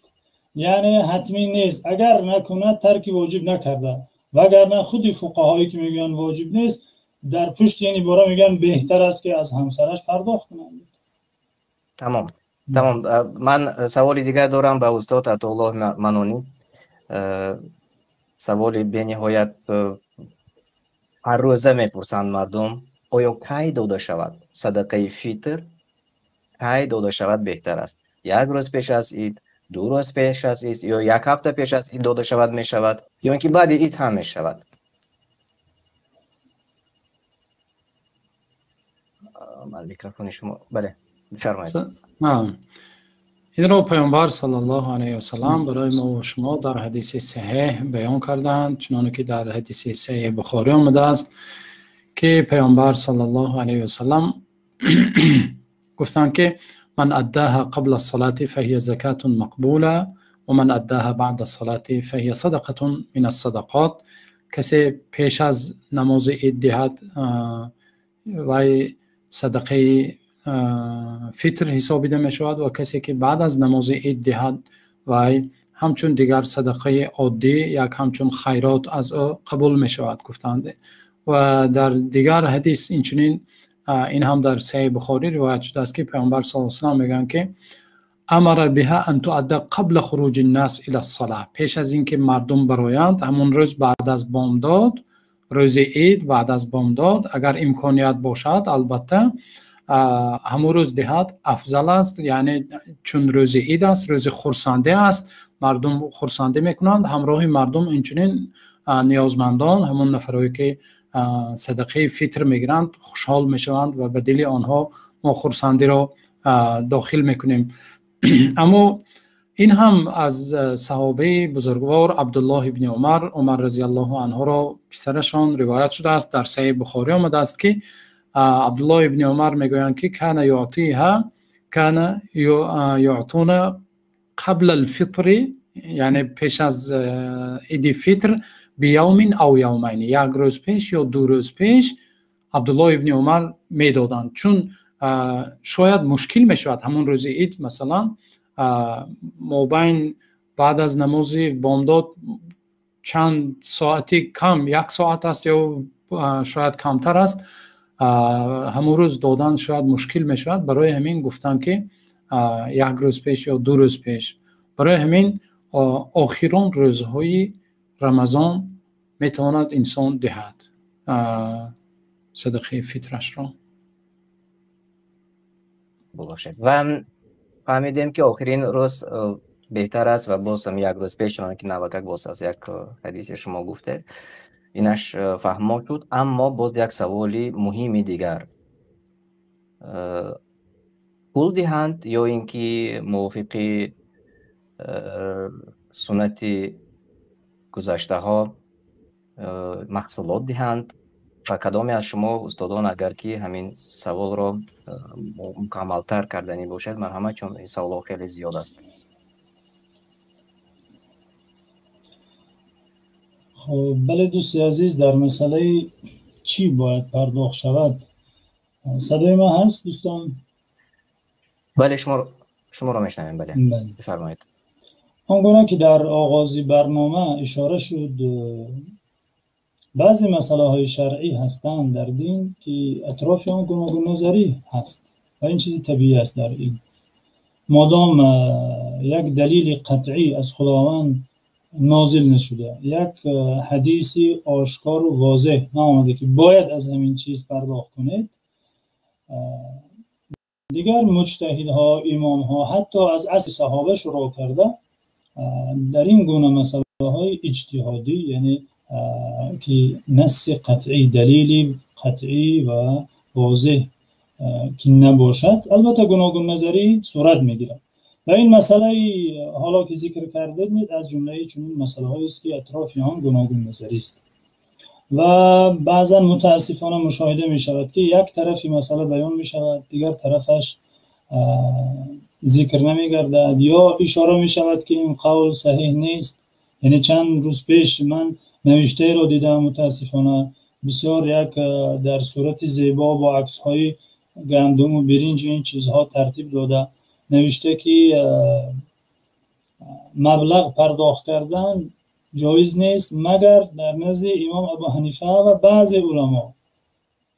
яъне ҳатмӣ нест. Агар накунад тарки воҷиб накарда, ва агар на худи фуқаҳое ки мегӯянд воҷиб нест, Дар пушти ин ибора мегӯянд беҳтар аст ки аз ҳамсараш пардохт кунанд. Тамом, тамом. Ман саволи дигар дорам ба устод Атоуллоҳ Манонӣ. Саволи бениҳоят ҳар рӯза мепурсанд мардум: оё кай дода шавад садақаи фитр? Кай дода шавад беҳтар аст? Як рӯз пеш аз ид, ду рӯз пеш аз ид ё як ҳафта пеш аз ид дода шавад мешавад, ё ин ки баъди ид ҳам мешавад? Ман микрофони шумо, бале, бифармоед. Инро Паёмбар саллаллоҳу алайҳи васаллам барои мо ва шумо дар ҳадиси саҳеҳ баён кардаанд, чуноне ки дар ҳадиси саҳеҳи Бухорӣ омадааст ки Паёмбар саллаллоҳу алайҳи васаллам гуфтанд ки ман аддаҳа қабла ас-салати фаҳия закатун мақбула ва ман аддаҳа баъда ас-салати фаҳия садақатун мин ас-садақот. Касе пеш аз намози ид диҳад, вай садақаи фитр ҳисобида мешавад ва касе ки баъд аз намози ид диҳад, вай ҳамчун дигар садақаи оддӣ, як ҳамчун хайрот аз ӯ қабул мешавад гуфтанд. Ва дар дигар ҳадис инчунин, ин ҳам дар Саҳеҳи Бухорӣ ривоят шудааст ки Паёмбар саллаллоҳу алайҳи васаллам мегӯянд ки амара биҳа ан туадда қабла хуруҷи ннас ила ссалаҳ, пеш аз ин ки мардум бароянд, ҳамон рӯз баъд аз бомдод, рӯзи ид баъд аз бомдод, агар имконият бошад, албатта ҳамон рӯз диҳад афзал аст. Яъне чун рӯзи ид аст, рӯзи хурсандӣ аст, мардум хурсандӣ мекунанд, ҳамроҳи мардум инчунин ниёзмандон, ҳамон нафарое ки садақаи фитр мегиранд, хушҳол мешаванд ва ба дили онҳо мо хурсандиро дохил мекунем. Аммо ин ҳам аз саҳобаи бузургвор Абдуллоҳ ибни Умар, Умар разияллоҳу анҳуро писарашон ривоят шудааст, дар Саҳеҳи Бухорӣ омадааст ки Абдуллоҳ ибни Умар мегӯянд ки кана юътиҳа кана юътуна қабла алфитри, яъне пеш аз иди фитр биявмин ав явмайни, як рӯз пеш ё ду рӯз пеш Абдуллоҳ ибни Умар медоданд, чун шояд мушкил мешавад ҳамон рӯзи ид, масалан мобайн баъд аз намози бомдод чанд соати кам, як соат аст ё шояд камтар аст, ҳамон рӯз додан шояд мушкил мешавад. Барои ҳамин гуфтанд ки як рӯз пеш ё ду рӯз пеш. Барои ҳамин охирон рӯзҳои Рамазон метавонад инсон диҳад садақаи фитрашро. Бошад. Ва фаҳмидем ки охирин рӯз беҳтар аст ва боз ҳам як рӯз пеш, чунон ки навакак боз аз як ҳадиси шумо гуфтед, инаш фаҳмо шуд. Аммо боз як саволи муҳими дигар: пул диҳанд ё ин ки мувофиқи суннати гузаштаҳо маҳсулот диҳанд? Ва кадоме аз шумо устодон агар ки ҳамин саволро мукаммалтар карданӣ бошад, марҳамат, чун ин саволҳо хеле зиёд аст. Хуб, бале дӯсти азиз, дар масъалаи чӣ бояд пардохт шавад, садои ман ҳаст дӯстон? Бале, шуморо мешнавем, бале, бифармоед. Он гуна ки дар оғози барнома ишора шуд, баъзе масъалаҳои шаръӣ ҳастанд дар дин ки атрофи он гуногун назарӣ ҳаст ва ин чизи табиӣ аст дар ин. Модом як далели қатъӣ аз Худованд нозил нашуда, як ҳадиси ошкору возеҳ наомада ки бояд аз ҳамин чиз пардохт кунед, дигар муҷтаҳидҳо, имомҳо ҳатто аз асри саҳоба шурӯъ карда дар ин гуна масъалаҳои иҷтиҳодӣ, яъне ки насси қатъӣ, далели қатъӣ ва возеҳ ки набошад, албатта гуногун назарӣ сурат мегирад. Ва ин масъалаи ҳоло ки зикр кардед низ аз ҷумлаи чунин масъалаҳоест ки атрофи он гуногун назарист ва баъзан мутаассифона мушоҳида мешавад ки як тарафи масъала баён мешавад, дигар тарафаш зикр намегардад ё ишора мешавад ки ин қавл саҳеҳ нест. Яъне чанд рӯз пеш ман навиштаеро дидам, мутаассифона бисёр як дар сурати зебо бо аксҳои гандуму биринҷу ин чизҳо тартиб дода навишта ки маблағ пардохт кардан ҷоиз нест, магар дар назди имом Абу Ҳанифа ва баъзе уламо.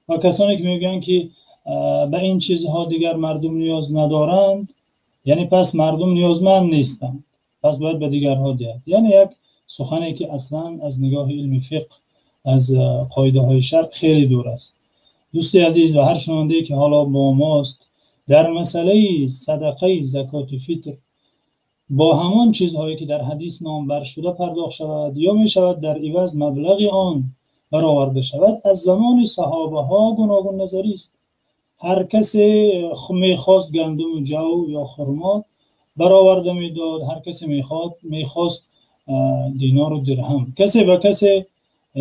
Ва касоне ки мегӯянд, ки ба ин чизҳо дигар мардум ниёз надоранд, яъне пас мардум ниёзманд нестанд, пас бояд ба дигарҳо диҳад. Яъне як сухане ки аслан аз нигоҳи илми фиқҳ, аз қоидаҳои шаръ хеле дур аст. Дӯсти азиз ва ҳар шунавандае ки ҳоло бо мост, дар масъалаи садақаи закоти фитр бо ҳамон чизҳое ки дар ҳадис номбар шуда пардохт шавад ё мешавад дар иваз маблағи он бароварда шавад, аз замони саҳобаҳо гуногун назарӣ аст. Ҳар касе мехост гандуму ҷав ё хурмо бароварда медод, ҳар касе мехост динору дирҳам. Касе ба касе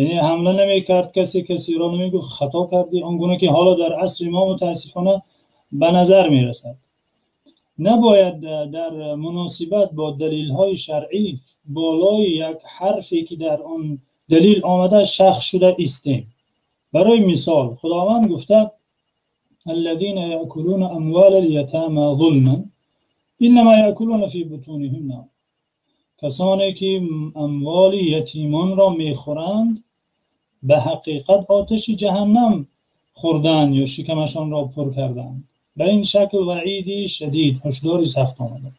яъне ҳамла намекард, касе касеро намегуфт хато кардӣ, он гуна ки ҳоло дар асри мо мутаассифона ба назар мерасад. Набояд дар муносибат бо далилҳои шаръӣ болои як ҳарфе ки дар он далил омада шахс шуда истем. Барои мисол Худованд гуфта: الذين يأكلون أموال اليتامى ظلما إنما يأكلون في بطونهم نارا. کسانی که اموال یتیمان را میخورند به حقیقت آتش جهنم خوردن یا شکمشان را پر کردند. به این شکل وعیدی شدید، هشداری سخت آمده.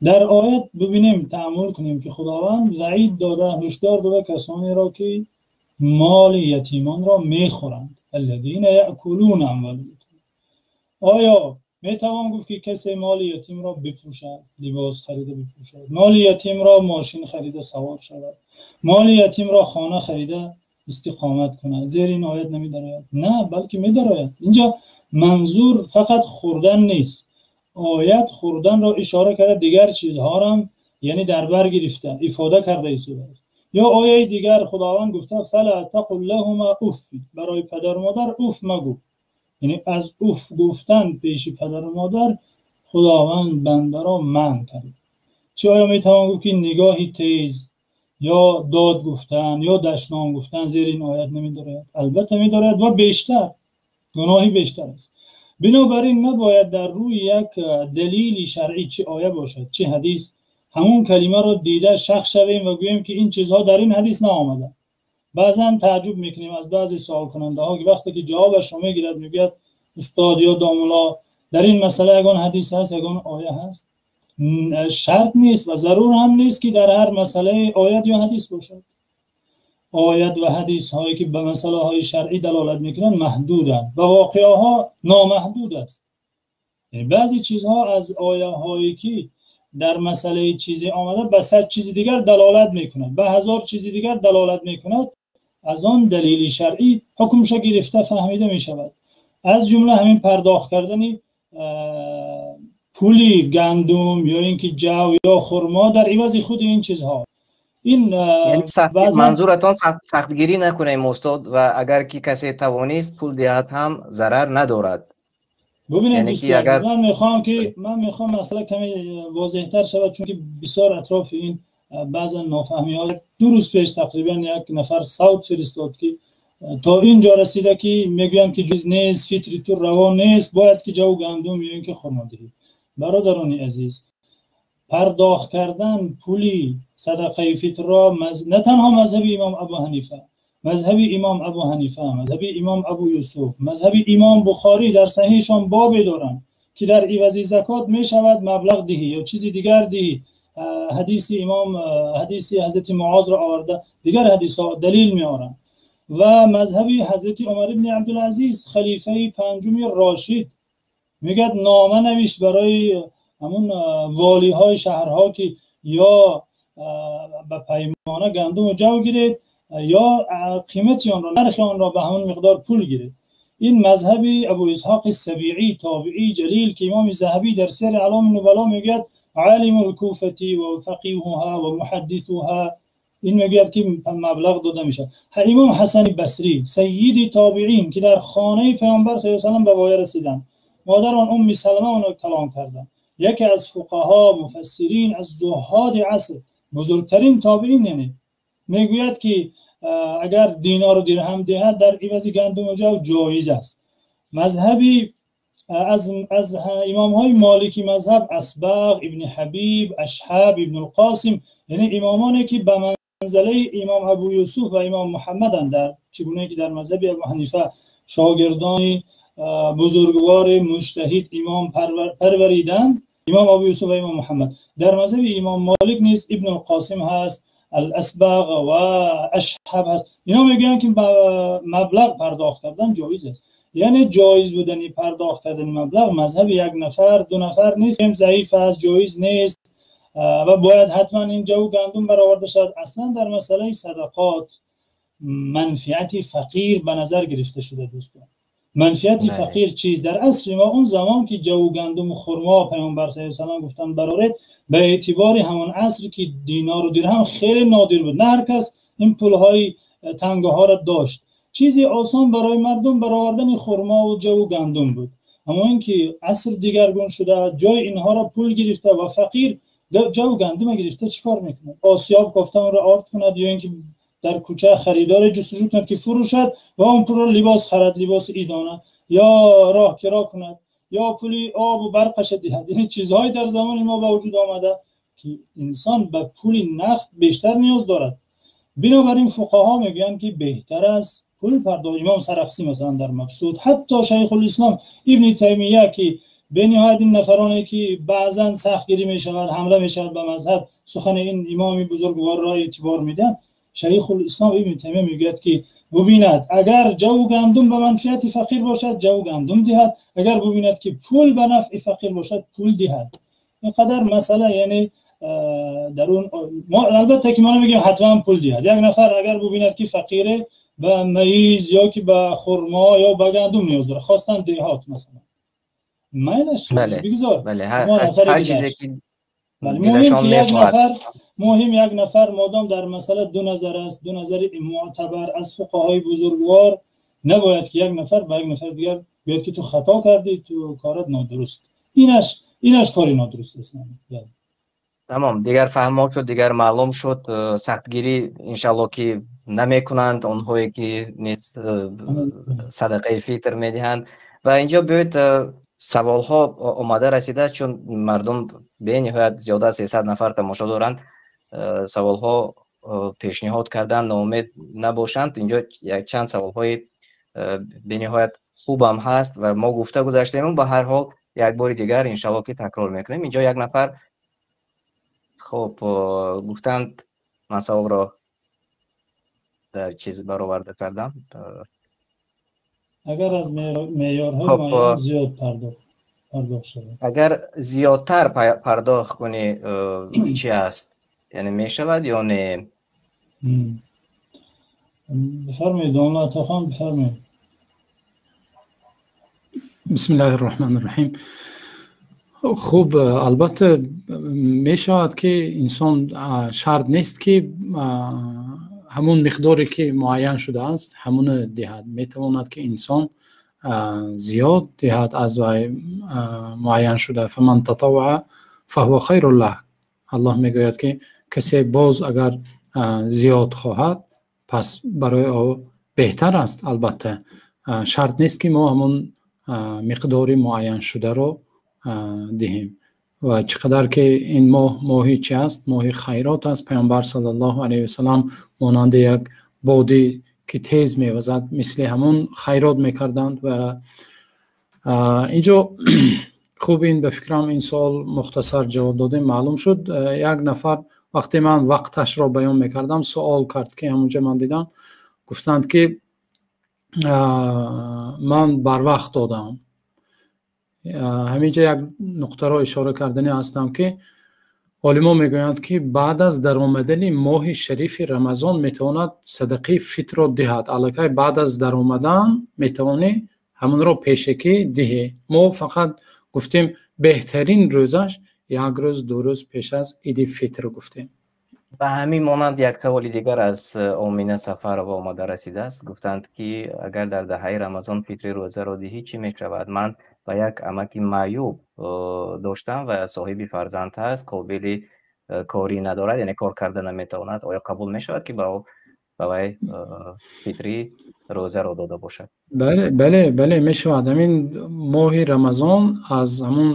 در آیت ببینیم، تأمل کنیم که خداوند وعید داده، هشدار داده کسانی را که مال یتیمان را میخورند. الذین یأکلون اموال الیتیم. آیا میتوان گفت که کسی مال یتیم را بپوشد، لباس خریده بپوشد، مال یتیم را ماشین خریده سوار شود، مال یتیم را خانه خریده استقامت کند؟ زیر این آیت نمیدراید؟ نه، بلکه میدراید. اینجا منظور فقط خوردن نیست. آیت خوردن را اشاره کرده، دیگر چیزها را هم یعنی در بر گرفته، افاده کرده ایستاده است. یا آیه دیگر خداوند گفته فلا تقل لهما اف، برای پدر و مادر اف مگو. یعنی از اف گفتن پیش پدر و مادر خداوند بنده را منع کرد. چه آیا میتوان گفت که نگاهی تیز یا داد گفتن یا دشنام گفتن زیر این آیت نمیدارد؟ البته میدارد و بیشتر، گناهی بیشتر است. بنابراین نباید در روی یک دلیل شرعی، چه آیه باشد چه حدیث، همون کلمه را دیده شخص شویم و گوییم که این چیزها در این حدیث نآمده. بعضا تعجب میکنیم از بعضی سوال کننده ها که وقتی که جوابش رو میگیرد میگوید استاد یا داملا در این مسئله یگان حدیث هست، یگان آیه هست. شرط نیست و ضرور هم نیست که در هر مسئله آیت یا حدیث باشد. آیت و حدیث هایی که به مسئله های شرعی دلالت میکنند محدودند و واقعه ها نامحدود است. بعضی چیزها از آیه هایی که در مسئله چیزی آمده به 100 چیز دیگر دلالت میکند، به 1000 چیز دیگر دلالت میکند، از آن دلیل شرعی حکمش گرفته فهمیده میشود. از جمله همین پرداخت کردن پولی گندم یا اینکه جو یا خرما در عوض خود این چیزها. این یعنی منظورتان سختگیری نکنیم استاد، و اگر که کسی توانست پول دهد هم ضرر ندارد. ببینید دوستی اگر... من میخوام مسئله کمی واضح تر شود، چون که بسیار اطراف این بعضا نافهمی ها. 2 روز پیش تقریبا یک نفر صوت فرستاد که تا اینجا رسیده که میگویند که جز نیست، فطری تو روا نیست، باید که جو گندم یا اینکه خرما دهید. برادران عزیز، پرداخت کردن پولی صدقه فطر را نه تنها مذهب امام ابو حنیفه، مذهب امام ابو حنیفه، مذهب امام ابو یوسف، مذهب امام بخاری در صحیحشان باب دارند که در عوض زکات می شود مبلغ دهی یا چیزی دیگر دهی. حدیث امام، حدیث حضرت معاذ را آورده، دیگر حدیث ها دلیل می آورند. و مذهب حضرت عمر بن عبدالعزیز خلیفه پنجم راشد میگه نامه نوشت برای همون والی های شهرها که یا به پیمانه گندم و جو گیرید یا قیمت آن را، نرخ آن را به همون مقدار پول گیرید. این مذهب ابو اسحاق السبیعی تابعی جلیل که امام ذهبی در سیر اعلام النبلاء میگوید عالم الکوفه و فقیهها و محدثها، این میگوید که مبلغ داده میشه. امام حسن بصری سید تابعین که در خانه پیامبر صلی الله علیه و سلم به وای رسیدند، مادر آن ام سلمه آن کلام کردند، یکی از فقها مفسرین از زهاد عصر، بزرگترین تابعین، یعنی میگوید که اگر دینار و درهم دهد در عوض گندم و جو جایز است. مذهبی از امام های مالکی مذهب اسبغ، ابن حبیب، اشهب، ابن القاسم، یعنی امامانی که به منزله امام ابو یوسف و امام محمد در چگونه که در مذهب ابو حنیفه Шогирдони бузургвори муҷтаҳид имом парвариданд, имом Абу Юсуф ва имом Муҳаммад. Дар мазҳаби имом Молик низ Ибни Қосим ҳаст, Ал-Асбағ ва Ашҳаб ҳаст. Инҳо мегӯянд, ки маблағ пардохт кардан ҷоиз аст. Яъне ҷоиз будани пардохт кардани маблағ мазҳаби як нафар, ду нафар нест, заиф аст, ҷоиз нест ва бояд ҳатман ин ҷав гандум бароварда шавад. Аслан дар масъалаи садақот манфиати фақир ба назар гирифта шуда, дӯстон. Манфиати фақир чист? Дар асри мо он замон ки ҷав, гандум, хурмо паёмбар саллаллоҳу алайҳи васаллам гуфтанд бароред, ба эътибори ҳамон аср ки динор ва дирҳам хеле нодир буд, на ҳар кас ин пулҳои тангаҳоро дошт. Чизи осон барои мардум баровардани хурмо ва ҷав ва гандум буд. Аммо инки аср дигаргун шуда, ҷои инҳоро пул гирифта ва фақир ҷав ва гандум гирифта чикор мекунад? Осиёб кофта онро орд кунад ё инки дар кӯча харидор ҷустуҷӯ кунад ки фурӯшад ва он пулро либос харад, либоси идона, ё роҳ киро кунад, ё пули об ва барқаш диҳад. Ин чизҳое дар замони мо ба вуҷуд омада ки инсон ба пули нақд бештар ниёз дорад. Бинобар ин фуқаҳо мегӯянд ки беҳтар аст пул пардохт. Имом Сарахсӣ масалан дар Мабсут, ҳатто Шайхулислом Ибни Таймия ки бениҳоят ин нафароне ки баъзан сахтгирӣ мешавад, ҳамла мешавад ба мазҳаб, сухани ин имоми бузургворро эътибор медиҳанд. Шайхулислом Ибни Таймия мегӯяд ки бубинад агар ҷав ва гандум ба манфиати фақир бошад, ҷав ва гандум диҳад, агар бубинад ки пул ба нафъи фақир бошад, пул диҳад. Инқадар масъала, яъне дар он мо албатта ки мо намегӯем ҳатман пул диҳад. Як нафар агар бубинад ки фақире ба маиз ё ки ба хурмо ё ба гандум ниёз дорад, хостан деҳот масалан, майлаш бигзор. Ҳар чизе ки муҳим як нафар модом дар масъала ду назар аст, ду назари муътабар аз фуқаҳои бузургвор, набояд ки як нафар ба як нафар дигар бигӯяд ки ту хато кардӣ, ту корат нодуруст. Инаш кори нодуруст аст. Тамом, дигар фаҳмо шуд, дигар маълум шуд. Сахтгирӣ иншаллоҳ ки намекунанд онҳое ки низ садақаи фитр медиҳанд. Ва инҷо биёед саволҳо омада расидааст, чун мардум бениҳоят зиёда аз 300 нафар тамошо доранд, саволҳо пешниҳод кардан, ноумед набошанд. Инҷо якчанд саволҳои бениҳоят хубам ҳаст ва мо гуфта гузаштем, ба ҳар ҳол як бори дигар иншаллоҳ ки такрор мекунем. Инҷо як нафар хуб гуфтанд, ман саволро дар чиз бароварда кардам. Агар аз меъёрҳои муайян зиёд пардохт шавад, агар зиёдтар пардохт кунӣ чи аст? Яъне мешавад ё не? Бифармоед, домла Атохон, бифармоед. Бисмиллаҳир роҳманир роҳим. Хуб, албатта мешавад ки инсон шарт нест ки ҳамон миқдоре ки муайян шудааст ҳамонро диҳад. Метавонад ки инсон зиёд диҳад аз вай муайян шуда. Фаман татавваа фаҳува хайрун лаҳ. Аллоҳ мегӯяд ки касе боз агар зиёд хоҳад, пас барои ӯ беҳтар аст. Албатта шарт нест ки мо ҳамон миқдори муайян шударо диҳем. Ва чӣ қадар ки ин моҳ моҳи чи аст? Моҳи хайрот аст. Паёмбар саллаллоҳу алайҳи васаллам монанди як боде ки тез мевазад, мисли ҳамон хайрот мекарданд. Ва инҷо хуб, ин ба фикрам ин суол мухтасар ҷавоб додем, маълум шуд. Як нафар вақте ман вақташро баён мекардам суол кард ки ҳамонҷо ман дидам, гуфтанд ки ман барвақт додам. Ҳаминҷо як нуқтаро ишора кардани ҳастам ки олимо мегӯянд ки баъд аз даромадани моҳи шарифи Рамазон метавонад садақаи фитрро диҳад. Аллакай баъд аз даромадан метавонӣ ҳамонро пешакӣ диҳӣ. Мо фақат гуфтем беҳтарин рӯзаш як рӯз, ду рӯз пеш аз иди фитр гуфтем. Ба ҳамин монанд як саволи дигар аз Омина Сафарова омада расидааст. Гуфтанд ки агар дар даҳаи Рамазон фитри рӯзаро диҳӣ чӣ мешавад? Ман ба як амаки маъюб доштам ва соҳиби фарзанд ҳаст, қобили корӣ надорад, яъне кор карда наметавонад. Оё қабул мешавад ки ба вай фитри рӯзаро дода бошад? Бале, бале, бале, мешавад. Ҳамин моҳи Рамазон аз ҳамон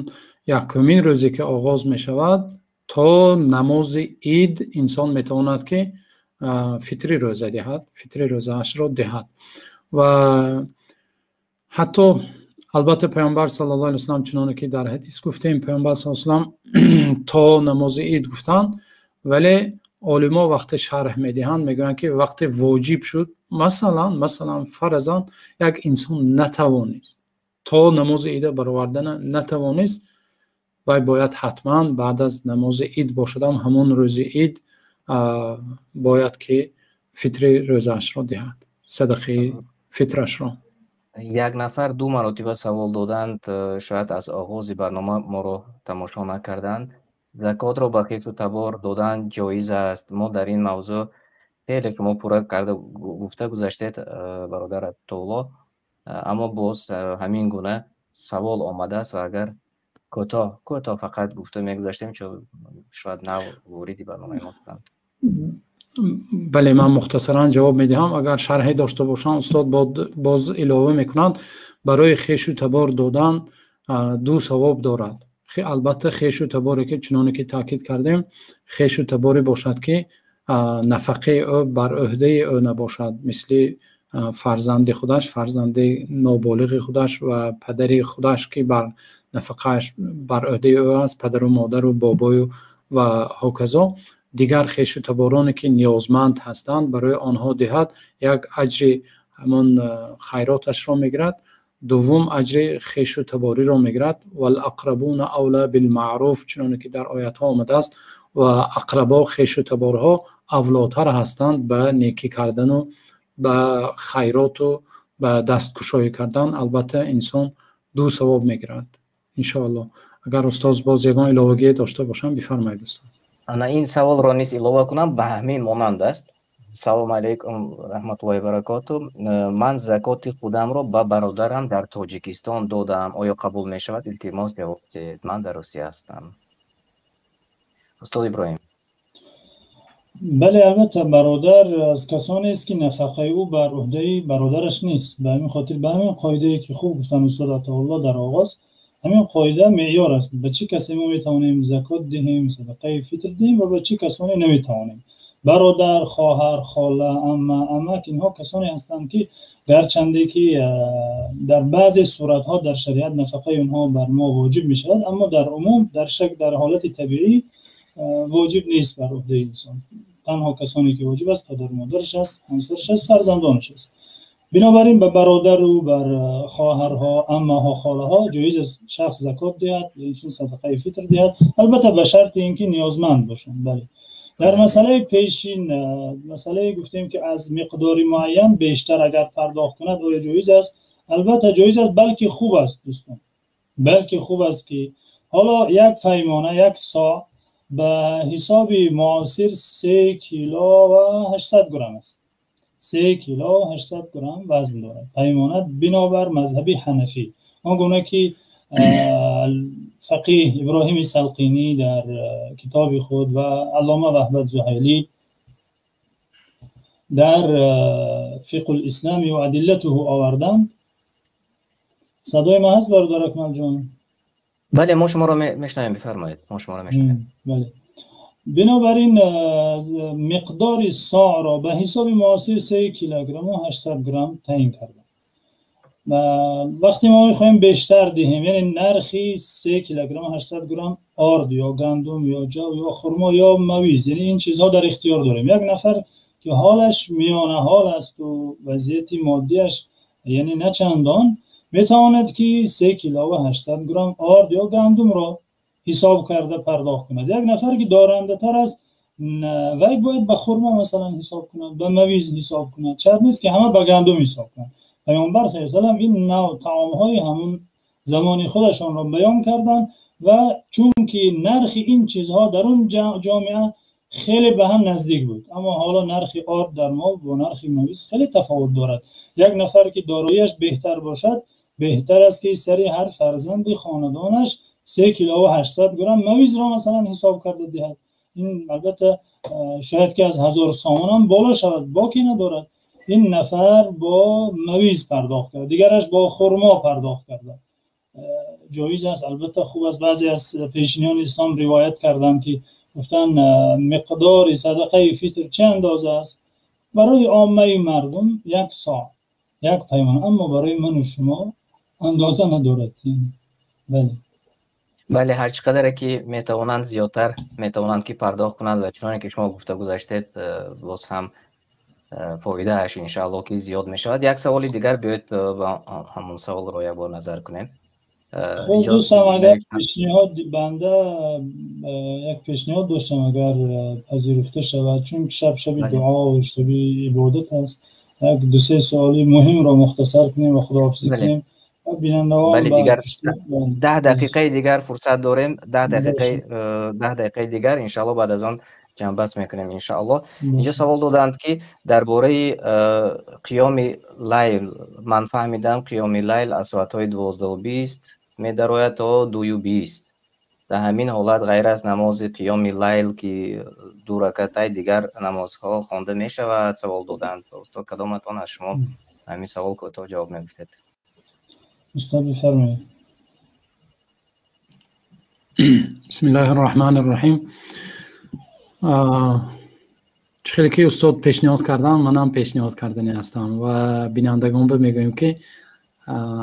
якумин рӯзе ки оғоз мешавад то намози ид инсон метавонад ки фитри рӯза диҳад, фитри рӯзаашро диҳад. Ва Ҳатто албатта Паёмбар саллаллоҳу алайҳи васаллам, чуноне ки дар ҳадис гуфтем, Паёмбар саллаллоҳу алайҳи васаллам то намози ид гуфтанд, вале олимо вақте шарҳ медиҳанд, мегӯянд, ки вақте воҷиб шуд, масалан, фарзан, як инсон натавонист, то намози ида баровардана натавонист, вай бояд ҳатман баъд аз намози ид бошадам, ҳамон рӯзи ид бояд ки фитри рӯзаашро диҳад, садақаи фитрашро. Як нафар ду маротиба савол доданд, шояд аз оғози барнома моро тамошо накарданд. Закотро ба хешу табор додан ҷоиз аст? Мо дар ин мавзӯъ хеле шумо пурра карда гуфта гузаштед, бародар Атоулло, аммо боз ҳамин гуна савол омадааст ва агар кӯтоҳ кӯтоҳ фақат гуфта мегузаштем, чун шояд нав вориди барномаи мо шуданд. Бале, ман мухтасаран ҷавоб медиҳам. Агар шарҳе дошта бошанд, устод боз илова мекунанд. Барои хешу табор додан ду савоб дорад. Албатта, хешу таборе ки, чуноне ки таъкид кардем, хешу таборе бошад, ки нафақаи ӯ бар ӯҳдаи ӯ набошад, мисли фарзанди худаш, фарзанди ноболиғи худаш ва падари худаш, ки бар нафақааш бар ӯҳдаи ӯ аст, падару модару бобою ва ҳоказо. Дигар хешу табороне ки ниёзманд ҳастанд, барои онҳо диҳад, як аҷри ҳамон хайроташро мегирад, дуввум аҷри хешу табориро мегирад. Валақрабуна авла билмаъруф, чуноне ки дар оятҳо омадааст, ва ақрабо, хешу таборҳо авлотар ҳастанд ба некӣ кардану ба хайроту ба дасткушоӣ кардан. Албатта, инсон ду савоб мегирад, иншоаллоҳ. Агар устоз боз ягон иловагие дошта бошанд, бифармоед, устод. Ана ин саволро низ илова кунам, ба ҳамин монанд аст. Салому алайкум раҳматуллоҳи баракоту. Ман закоти худамро ба бародарам дар Тоҷикистон додам, оё қабул мешавад? Илтимос, ҷавоб диҳед, ман дар Русия ҳастам. Устод Иброҳим. Бале, албатта, бародар аз касонест, ки нафақаи ӯ бар уҳдаи бародараш нест. Ба ҳамин хотир, ба ҳамин қоидае, ки хуб гуфтанд устод Атоулло дар оғоз, ҳамин қоида меъёр аст, ба чӣ касе мо метавонем закот диҳем, садақаи фитр диҳем ва ба чӣ касоне наметавонем. Бародар, хоҳар, хола, амма, амак — инҳо касоне ҳастанд, ки гарчанде ки дар баъзе суратҳо дар шариат нафақаи онҳо бар мо воҷиб мешавад, аммо дар умум, дар шак, дар ҳолати табиӣ воҷиб нест бар уҳдаи инсон. Танҳо касоне ки воҷиб аст, падару модараш аст, ҳамсараш аст, фарзандонаш аст. Бинобар ин ба бародару бар хоҳарҳо, аммаҳо, холаҳо ҷоиз аст шахс закот диҳад, инчунин садақаи фитр диҳад, албатта ба шарти ин ки ниёзманд бошанд. Бале, дар масъалаи пешин, масъалае гуфтем, ки аз миқдори муайян бештар агар пардохт кунад, оё ҷоиз аст? Албатта, ҷоиз аст, балки хуб аст, дӯстон, балки хуб аст, ки ҳоло як паймона, як со ба ҳисоби муосир 3 кило ва 800 грамм аст. 3 кило 800 грамм вазн дорад паймона, бинобар мазҳаби ҳанафӣ, он гуна ки фақиҳ Иброҳими Салқинӣ дар китоби худ ва аллома Ваҳбат Зуҳайлӣ дар «Фиқҳул ислами ва адиллатуҳу» оварданд. Садои ман ҳаст, бародар Акмалҷон? Бале, мо шуморо мешунавем, бифармоед, мо шуморо мешунавем. Бале, бинобар ин миқдори соъро ба ҳисоби муосир 3 килограмму 800 грамм таъин кардам. Вақте мо мехоҳем бештар диҳем, яъне нархи 3 килограмму 800 грамм орд ё гандум ё ҷав ё хурмо ё мавиз, яъне ин чизҳо дар ихтиёр дорем. Як нафар ки ҳолаш миёна ҳол асту вазъияти моддиаш яъне на чандон, метавонад ки 3 килову 800 грамм орд ё гандумро ҳисоб карда пардохт кунад. Як нафар ки дорандатар аст, вай бояд ба хурмо масалан ҳисоб кунад, ба мавиз ҳисоб кунад. Шарт нест, ки ҳама ба гандум ҳисоб кунад. Паёмбар саллаллоҳу алайҳи васаллам ин нав таомҳои ҳамун замони худашонро баён карданд ва чунки нархи ин чизҳо дар он ҷомеа хеле ба ҳам наздик буд, аммо ҳоло нархи орд дар мо бо нархи мавиз хеле тафовут дорад. Як нафар ки дороияш беҳтар бошад, беҳтар аст, ки сари ҳар фарзанди хонадонаш 3 килову 800 грамм мавизро масалан ҳисоб карда диҳад. Ин албатта шояд ки аз 1000 сомонам боло шавад, боке надорад. Ин нафар бо мавиз пардохт кард, дигараш бо хурмо пардохт карда, ҷоиз аст, албатта хуб аст. Баъзе аз пешиниёни ислом ривоят карданд, ки гуфтанд: миқдори садақаи фитр чӣ андоза аст? Барои оммаи мардум як со, як паймона, аммо барои ману шумо Андоза надорад. Бале. Бале, ҳар чӣ қадаре ки метавонанд, зиёдтар метавонанд ки пардохт кунанд ва чуноне ки шумо гуфта гузаштед, боз ҳам фоидааш, иншааллоҳ, ки зиёд мешавад. Як саволи дигар, биёед, ба ҳамон саволро як бор назар кунем. Хуб, дӯстам, агар пешниҳод, банда як пешниҳод доштам, агар пазируфта шавад, чун шаб шаби дуо, шаби ибодат аст, як ду-се суоли муҳимро мухтасар кунем ва худоҳофизӣ кунем. Бале, дигар 10 дақиқаи дигар фурсат дорем, 10 дақиқаи, 10 дақиқаи дигар, иншаалло, баъд аз он ҷамъбаст мекунем, иншаалло. Инҷо савол доданд, ки дар бораи қиёми лайл. Ман фаҳмидам, қиёми лайл аз соатҳои 12:20 медарояд то 2:20. Дар ҳамин ҳолат ғайр аз намози қиёми лайл, ки ду ракатай, дигар намозҳо хонда мешавад? Савол доданд. Устод, кадоматон аз шумо ҳамин савол кӯтоҳ ҷавоб мегуфтед? Устод, бифармоед. Бисмиллаҳи роҳмани роҳим. Чӣ хеле ки устод пешниҳод кардам, манам пешниҳод кардани ҳастам ва бинандагон ба мегӯем, ки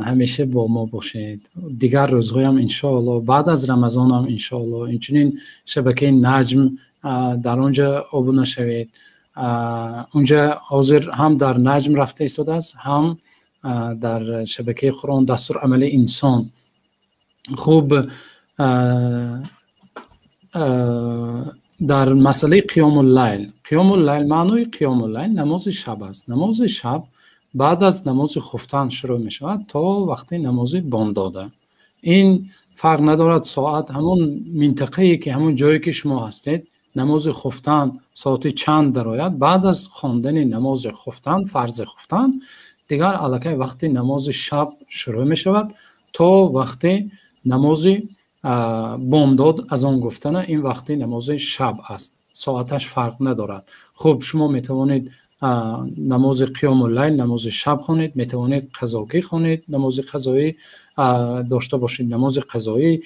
ҳамеша бо мо бошед. Дигар рӯзҳоям, иншоалло, баъд аз Рамазонам, иншоалло, инчунин шабакаи Наҷм, дар он ҷо обуна шавед. Унҷа ҳозир ҳам дар Наҷм рафта истодааст, ҳам дар шабакаи Қуръон дастурамали инсон. Хуб, дар масъалаи қиёмуллайл. Қиёмуллайл, маънои қиёмуллайл намози шаб аст. Намози шаб баъд аз намози хуфтан шурӯъ мешавад то вақти намози бомдода. Ин фарқ надорад соат, ҳамон минтақае ки, ҳамон ҷое ки шумо ҳастед, намози хуфтан соати чанд дарояд, баъд аз хондани намози хуфтан, фарзи хуфтан, дигар аллакай вақти намози шаб шурӯъ мешавад то вақти намози бомдод азон гуфтана. Ин вақти намози шаб аст, соаташ фарқ надорад. Хуб, шумо метавонед намози қиёмуллайл, намози шаб хонед, метавонед қазогӣ хонед, намози қазоӣ дошта бошед, намози қазоӣ,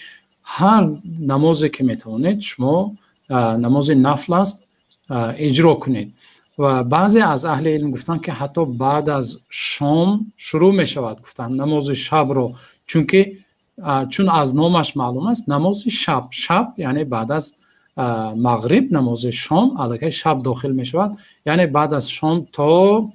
ҳар намозе ки метавонед шумо, намози нафл аст, иҷро кунед. Ва баъзе аз аҳли илм гуфтанд, ки ҳатто баъд аз шом шурӯъ мешавад, гуфтанд, намози шабро, чунки чун аз номаш маълум аст, намози шаб, шаб яъне баъд аз мағриб, намози шом аллакай шаб дохил мешавад, яъне баъд аз шом то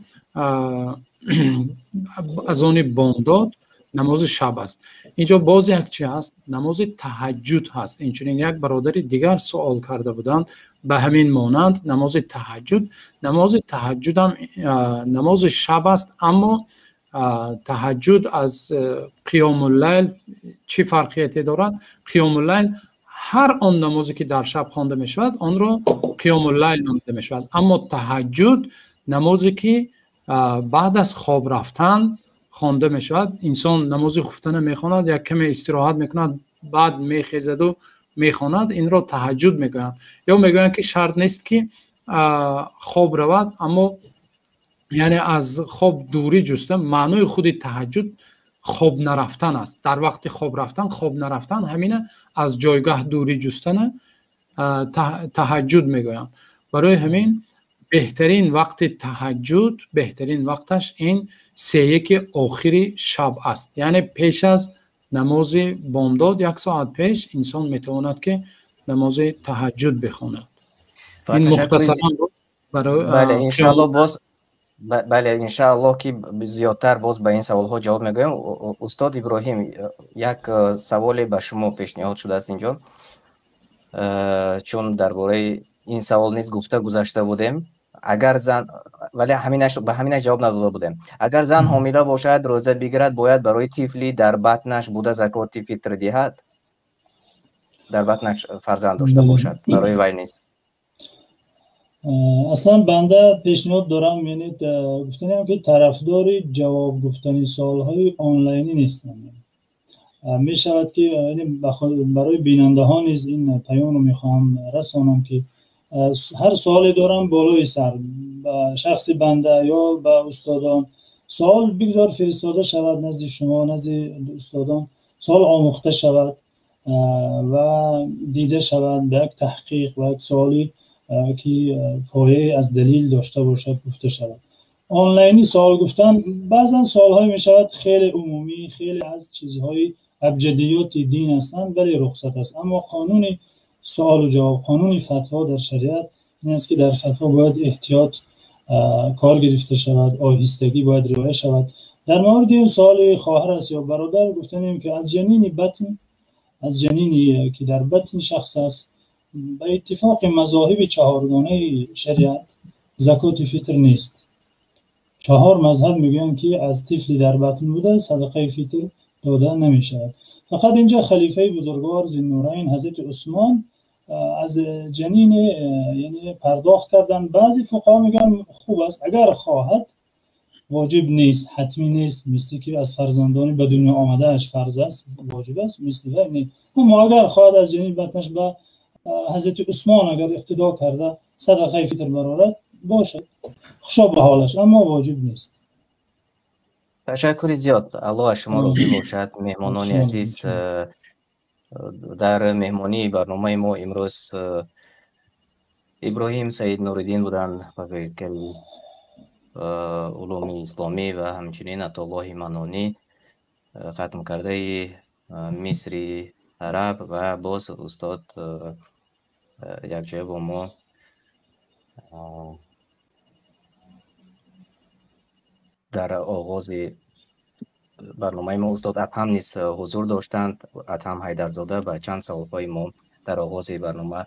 азони бомдод намози шаб аст. Инҷо боз як чи ҳаст, намози таҳаҷҷуд ҳаст. Инчунин як бародари дигар суол карда буданд ба ҳамин монанд, намози таҳаҷҷуд. Намози таҳаҷҷудам намози шаб аст, аммо таҳаҷҷуд аз қиёмуллайл чӣ фарқияте дорад? Қиёмуллайл ҳар он намозе ки дар шаб хонда мешавад, онро қиёмуллайл номида мешавад, аммо таҳаҷҷуд намозе ки баъд аз хоб рафтан хонда мешавад. Инсон намози хуфтана мехонад, як каме истироҳат мекунад, баъд мехезаду мехонад, инро таҳаҷҷуд мегӯянд. Ё мегӯянд, ки шарт нест, ки хоб равад, аммо яъне аз хоб дурӣ ҷуста. Маънои худи таҳаҷҷуд хоб нарафтан аст. Дар вақти хоб рафтан хоб нарафтан, ҳамина аз ҷойгаҳ дурӣ ҷустана таҳаҷҷуд мегӯянд. Барои ҳамин беҳтарин вақти таҳаҷҷуд, беҳтарин вақташ ин сеяки охири шаб аст, яъне пеш аз намози бомдод як соат пеш инсон метавонад, ки намози таҳаҷҷуд бихонад. Ин мухтасаран. Бале, иншоалло, боз, бале, иншааллоҳ, ки зиёдтар боз ба ин саволҳо ҷавоб мегӯем. Устод Иброҳим, як саволе ба шумо пешниҳод шудааст инҷо, чун дар бораи ин савол низ гуфта гузашта будем, агар зан, вале ҳаминаш, ба ҳаминаш ҷавоб надода будем. Агар зан ҳомила бошад, рӯза бигирад, бояд барои тифли дар батнаш буда закоти фитр диҳад? Дар батнаш фарзанд дошта бошад, барои вай низ. Аслан банда пешниҳод дорам, яъне гуфтанем, ки тарафдори ҷавоб гуфтани суолҳои онлайнӣ нестам. Мешавад, ки барои бинандаҳо низ ин паёмро мехоҳам расонам, ки ҳар суоле дорам, болои сар ба шахси банда ё ба устодон суол бигзор фиристода шавад назди шумо, назди устодон, суол омӯхта шавад ва дида шавад, ба як таҳқиқ ва як суоли ки пояе аз далил дошта бошад гуфта шавад. Онлайнӣ савол гуфтан баъзан саволҳое мешавад хеле умумӣ, хеле аз чизҳои абҷадиёти дин ҳастанд, вале рухсат аст. Аммо қонуни савол ва ҷавоб, қонуни фатво дар шариат ин аст, ки дар фатво бояд эҳтиёт кор гирифта шавад, оҳистагӣ бояд риоя шавад. Дар мавриди ин савол хоҳар аст ё бародар, гуфтанем ки аз ҷанини батн, аз ҷанине ки дар батни шахс аст, ба иттифоқи мазоҳиби чаҳоргонаи шариат закоти фитр нест. Чаҳор мазҳаб мегӯянд, ки аз тифли дар батн буда садақаи фитр дода намешавад. Фақат инҷо халифаи бузургвор Зиннурайн ҳазрати Усмон аз ҷанин, яъне пардохт кардан, баъзе фуқаҳо мегӯянд хуб аст, агар хоҳад, воҷиб нест, ҳатмӣ нест, мисли ки аз фарзандони ба дунё омадааш фарз аст, воҷиб аст, мисли не. Аммо агар хоҳад аз ҷанин батнаш ба ҳазрати Усмон агар иқтидо карда садақаи фитр барорад, бошад, хушо ба ҳолаш, аммо воҷиб нест. Ташаккури зиёд, Аллоҳ аз шумо розӣ бошад. Меҳмонони азиз, дар меҳмонии барномаи мо имрӯз Иброҳим Саид Нуриддин буданд, вакили улуми исломӣ, ва ҳамчунин Атоуллоҳи Манонӣ, хатмкардаи Мисри араб, ва боз устод якҷоя бо мо дар оғози барномаи мо устод Адҳам низ ҳузур доштанд. Адҳам Ҳайдарзода ба чанд саволҳои мо дар оғози барнома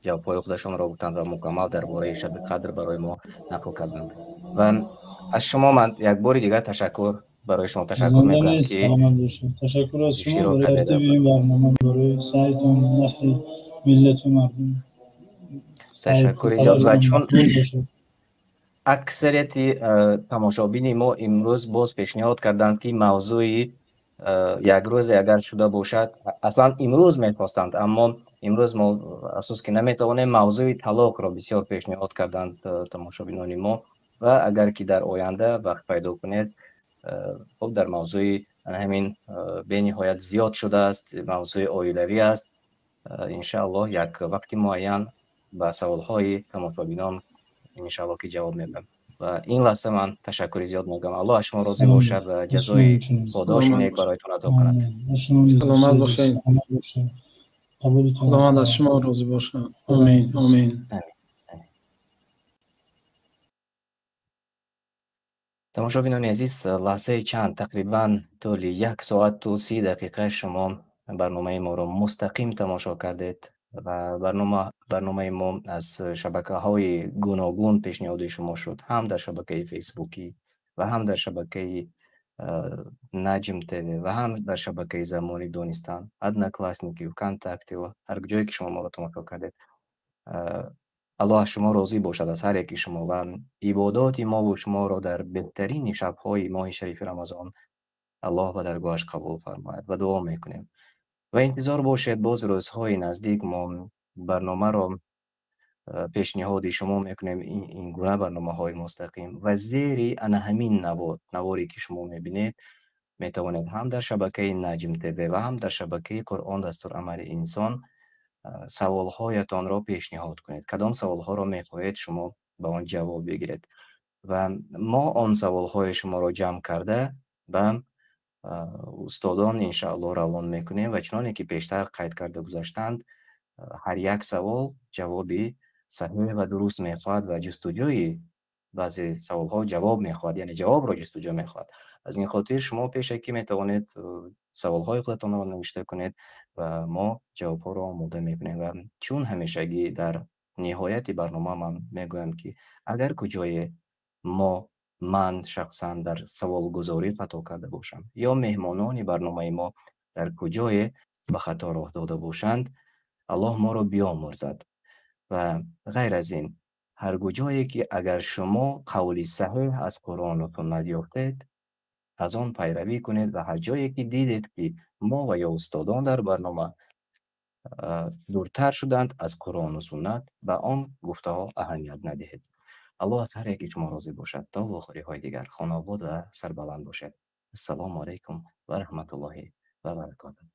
ҷавобҳои худашонро гуфтанд ва мукаммал дар бораи шаби қадр барои мо нақл карданд. Ва аз шумо ман як бори дигар ташаккур барои шумо ташаккур мекунам, ки ташаккур аз шумо барои тартиби ин барнома, барои саъйтон нафъи миллату мардум. Ташаккури зиёд. Ва чун аксарияти тамошобини мо имрӯз боз пешниҳод карданд, ки мавзӯи як рӯзе агар шуда бошад, аслан имрӯз мехостанд, аммо имрӯз мо афсӯс ки наметавонем, мавзӯи талоқро бисёр пешниҳод карданд тамошобинони мо, ва агар ки дар оянда вақт пайдо кунед, хуб дар мавзӯи ҳамин бениҳоят зиёд шудааст, мавзӯи оилавӣ аст, иншааллоҳ як вақти муайян ба саволҳои тамошобинон иншааллоҳ ки ҷавоб медам. Ва ин лаҳза ман ташаккури зиёд мегӯям. Аллоҳ аз шумо розӣ бошад ва ҷазои подоши нек бароятон ато кунад. Саломат бошед. Худованд аз шумо розӣ бошад. Омин, омин. Тамошобинони азиз, лаҳзаи чанд, тақрибан тӯли 1 соату 30 дақиқа шумо барномаи моро мустақим тамошо кардед ва барномаи мо аз шабакаҳои гуногун пешниҳоди шумо шуд, ҳам дар шабакаи Фейсбукӣ ва ҳам дар шабакаи Наҷм ТВ ва ҳам дар шабакаи Замони Донистан, Одноклассники, ВКонтакте ва ҳар ҷое ки шумо моро тамошо кардед. Аллоҳ аз шумо розӣ бошад, аз ҳар яки шумо, ва ибодоти мо ва шуморо дар беҳтарини шабҳои моҳи шарифи Рамазон Аллоҳ ба даргоҳаш қабул фармояд ва дуо мекунем. Ва интизор бошед, боз рӯзҳои наздик мо барномаро пешниҳоди шумо мекунем, ин гуна барномаҳои мустақим, ва зери ана ҳамин наворе ки шумо мебинед, метавонед ҳам дар шабакаи Наҷм ТВ ва ҳам дар шабакаи Қуръон дастурамали инсон саволҳоятонро пешниҳод кунед. Кадом саволҳоро мехоҳед шумо ба он ҷавоб бигиред ва мо он саволҳои шуморо ҷамъ карда ба устодон иншааллоҳ равон мекунем ва чуноне ки пештар қайд карда гузаштанд, ҳар як савол ҷавоби саҳеҳ ва дуруст мехоҳад ва ҷустуҷӯи баъзе саволҳо ҷавоб мехоҳад, яъне ҷавобро ҷустуҷӯ мехоҳад. Аз ин хотир шумо пешакӣ метавонед саволҳои худатонро навишта кунед ва мо ҷавобҳоро омода мекунем. Ва чун ҳамешагӣ дар ниҳояти барнома ман мегӯям, ки агар куҷое ман шахсан дар саволгузорӣ хато карда бошам ё меҳмонони барномаи мо дар куҷое ба хато роҳ дода бошанд, Аллоҳ моро биомӯрзад. Ва ғайр аз ин, ҳар куҷое ки агар шумо қавли саҳеҳ аз Қуръону суннат ёфтед, аз он пайравӣ кунед ва ҳар ҷое ки дидед ки мо ва ё устодон дар барнома дуртар шуданд аз Қуръону суннат, ба он гуфтаҳо аҳамият надиҳед. Аллоҳ аз ҳар яки шумо розӣ бошад. То вохӯриҳои дигар хонобод ва сарбаланд бошед. Ассалому алайкум ва раҳматуллоҳи ва баракотуҳ.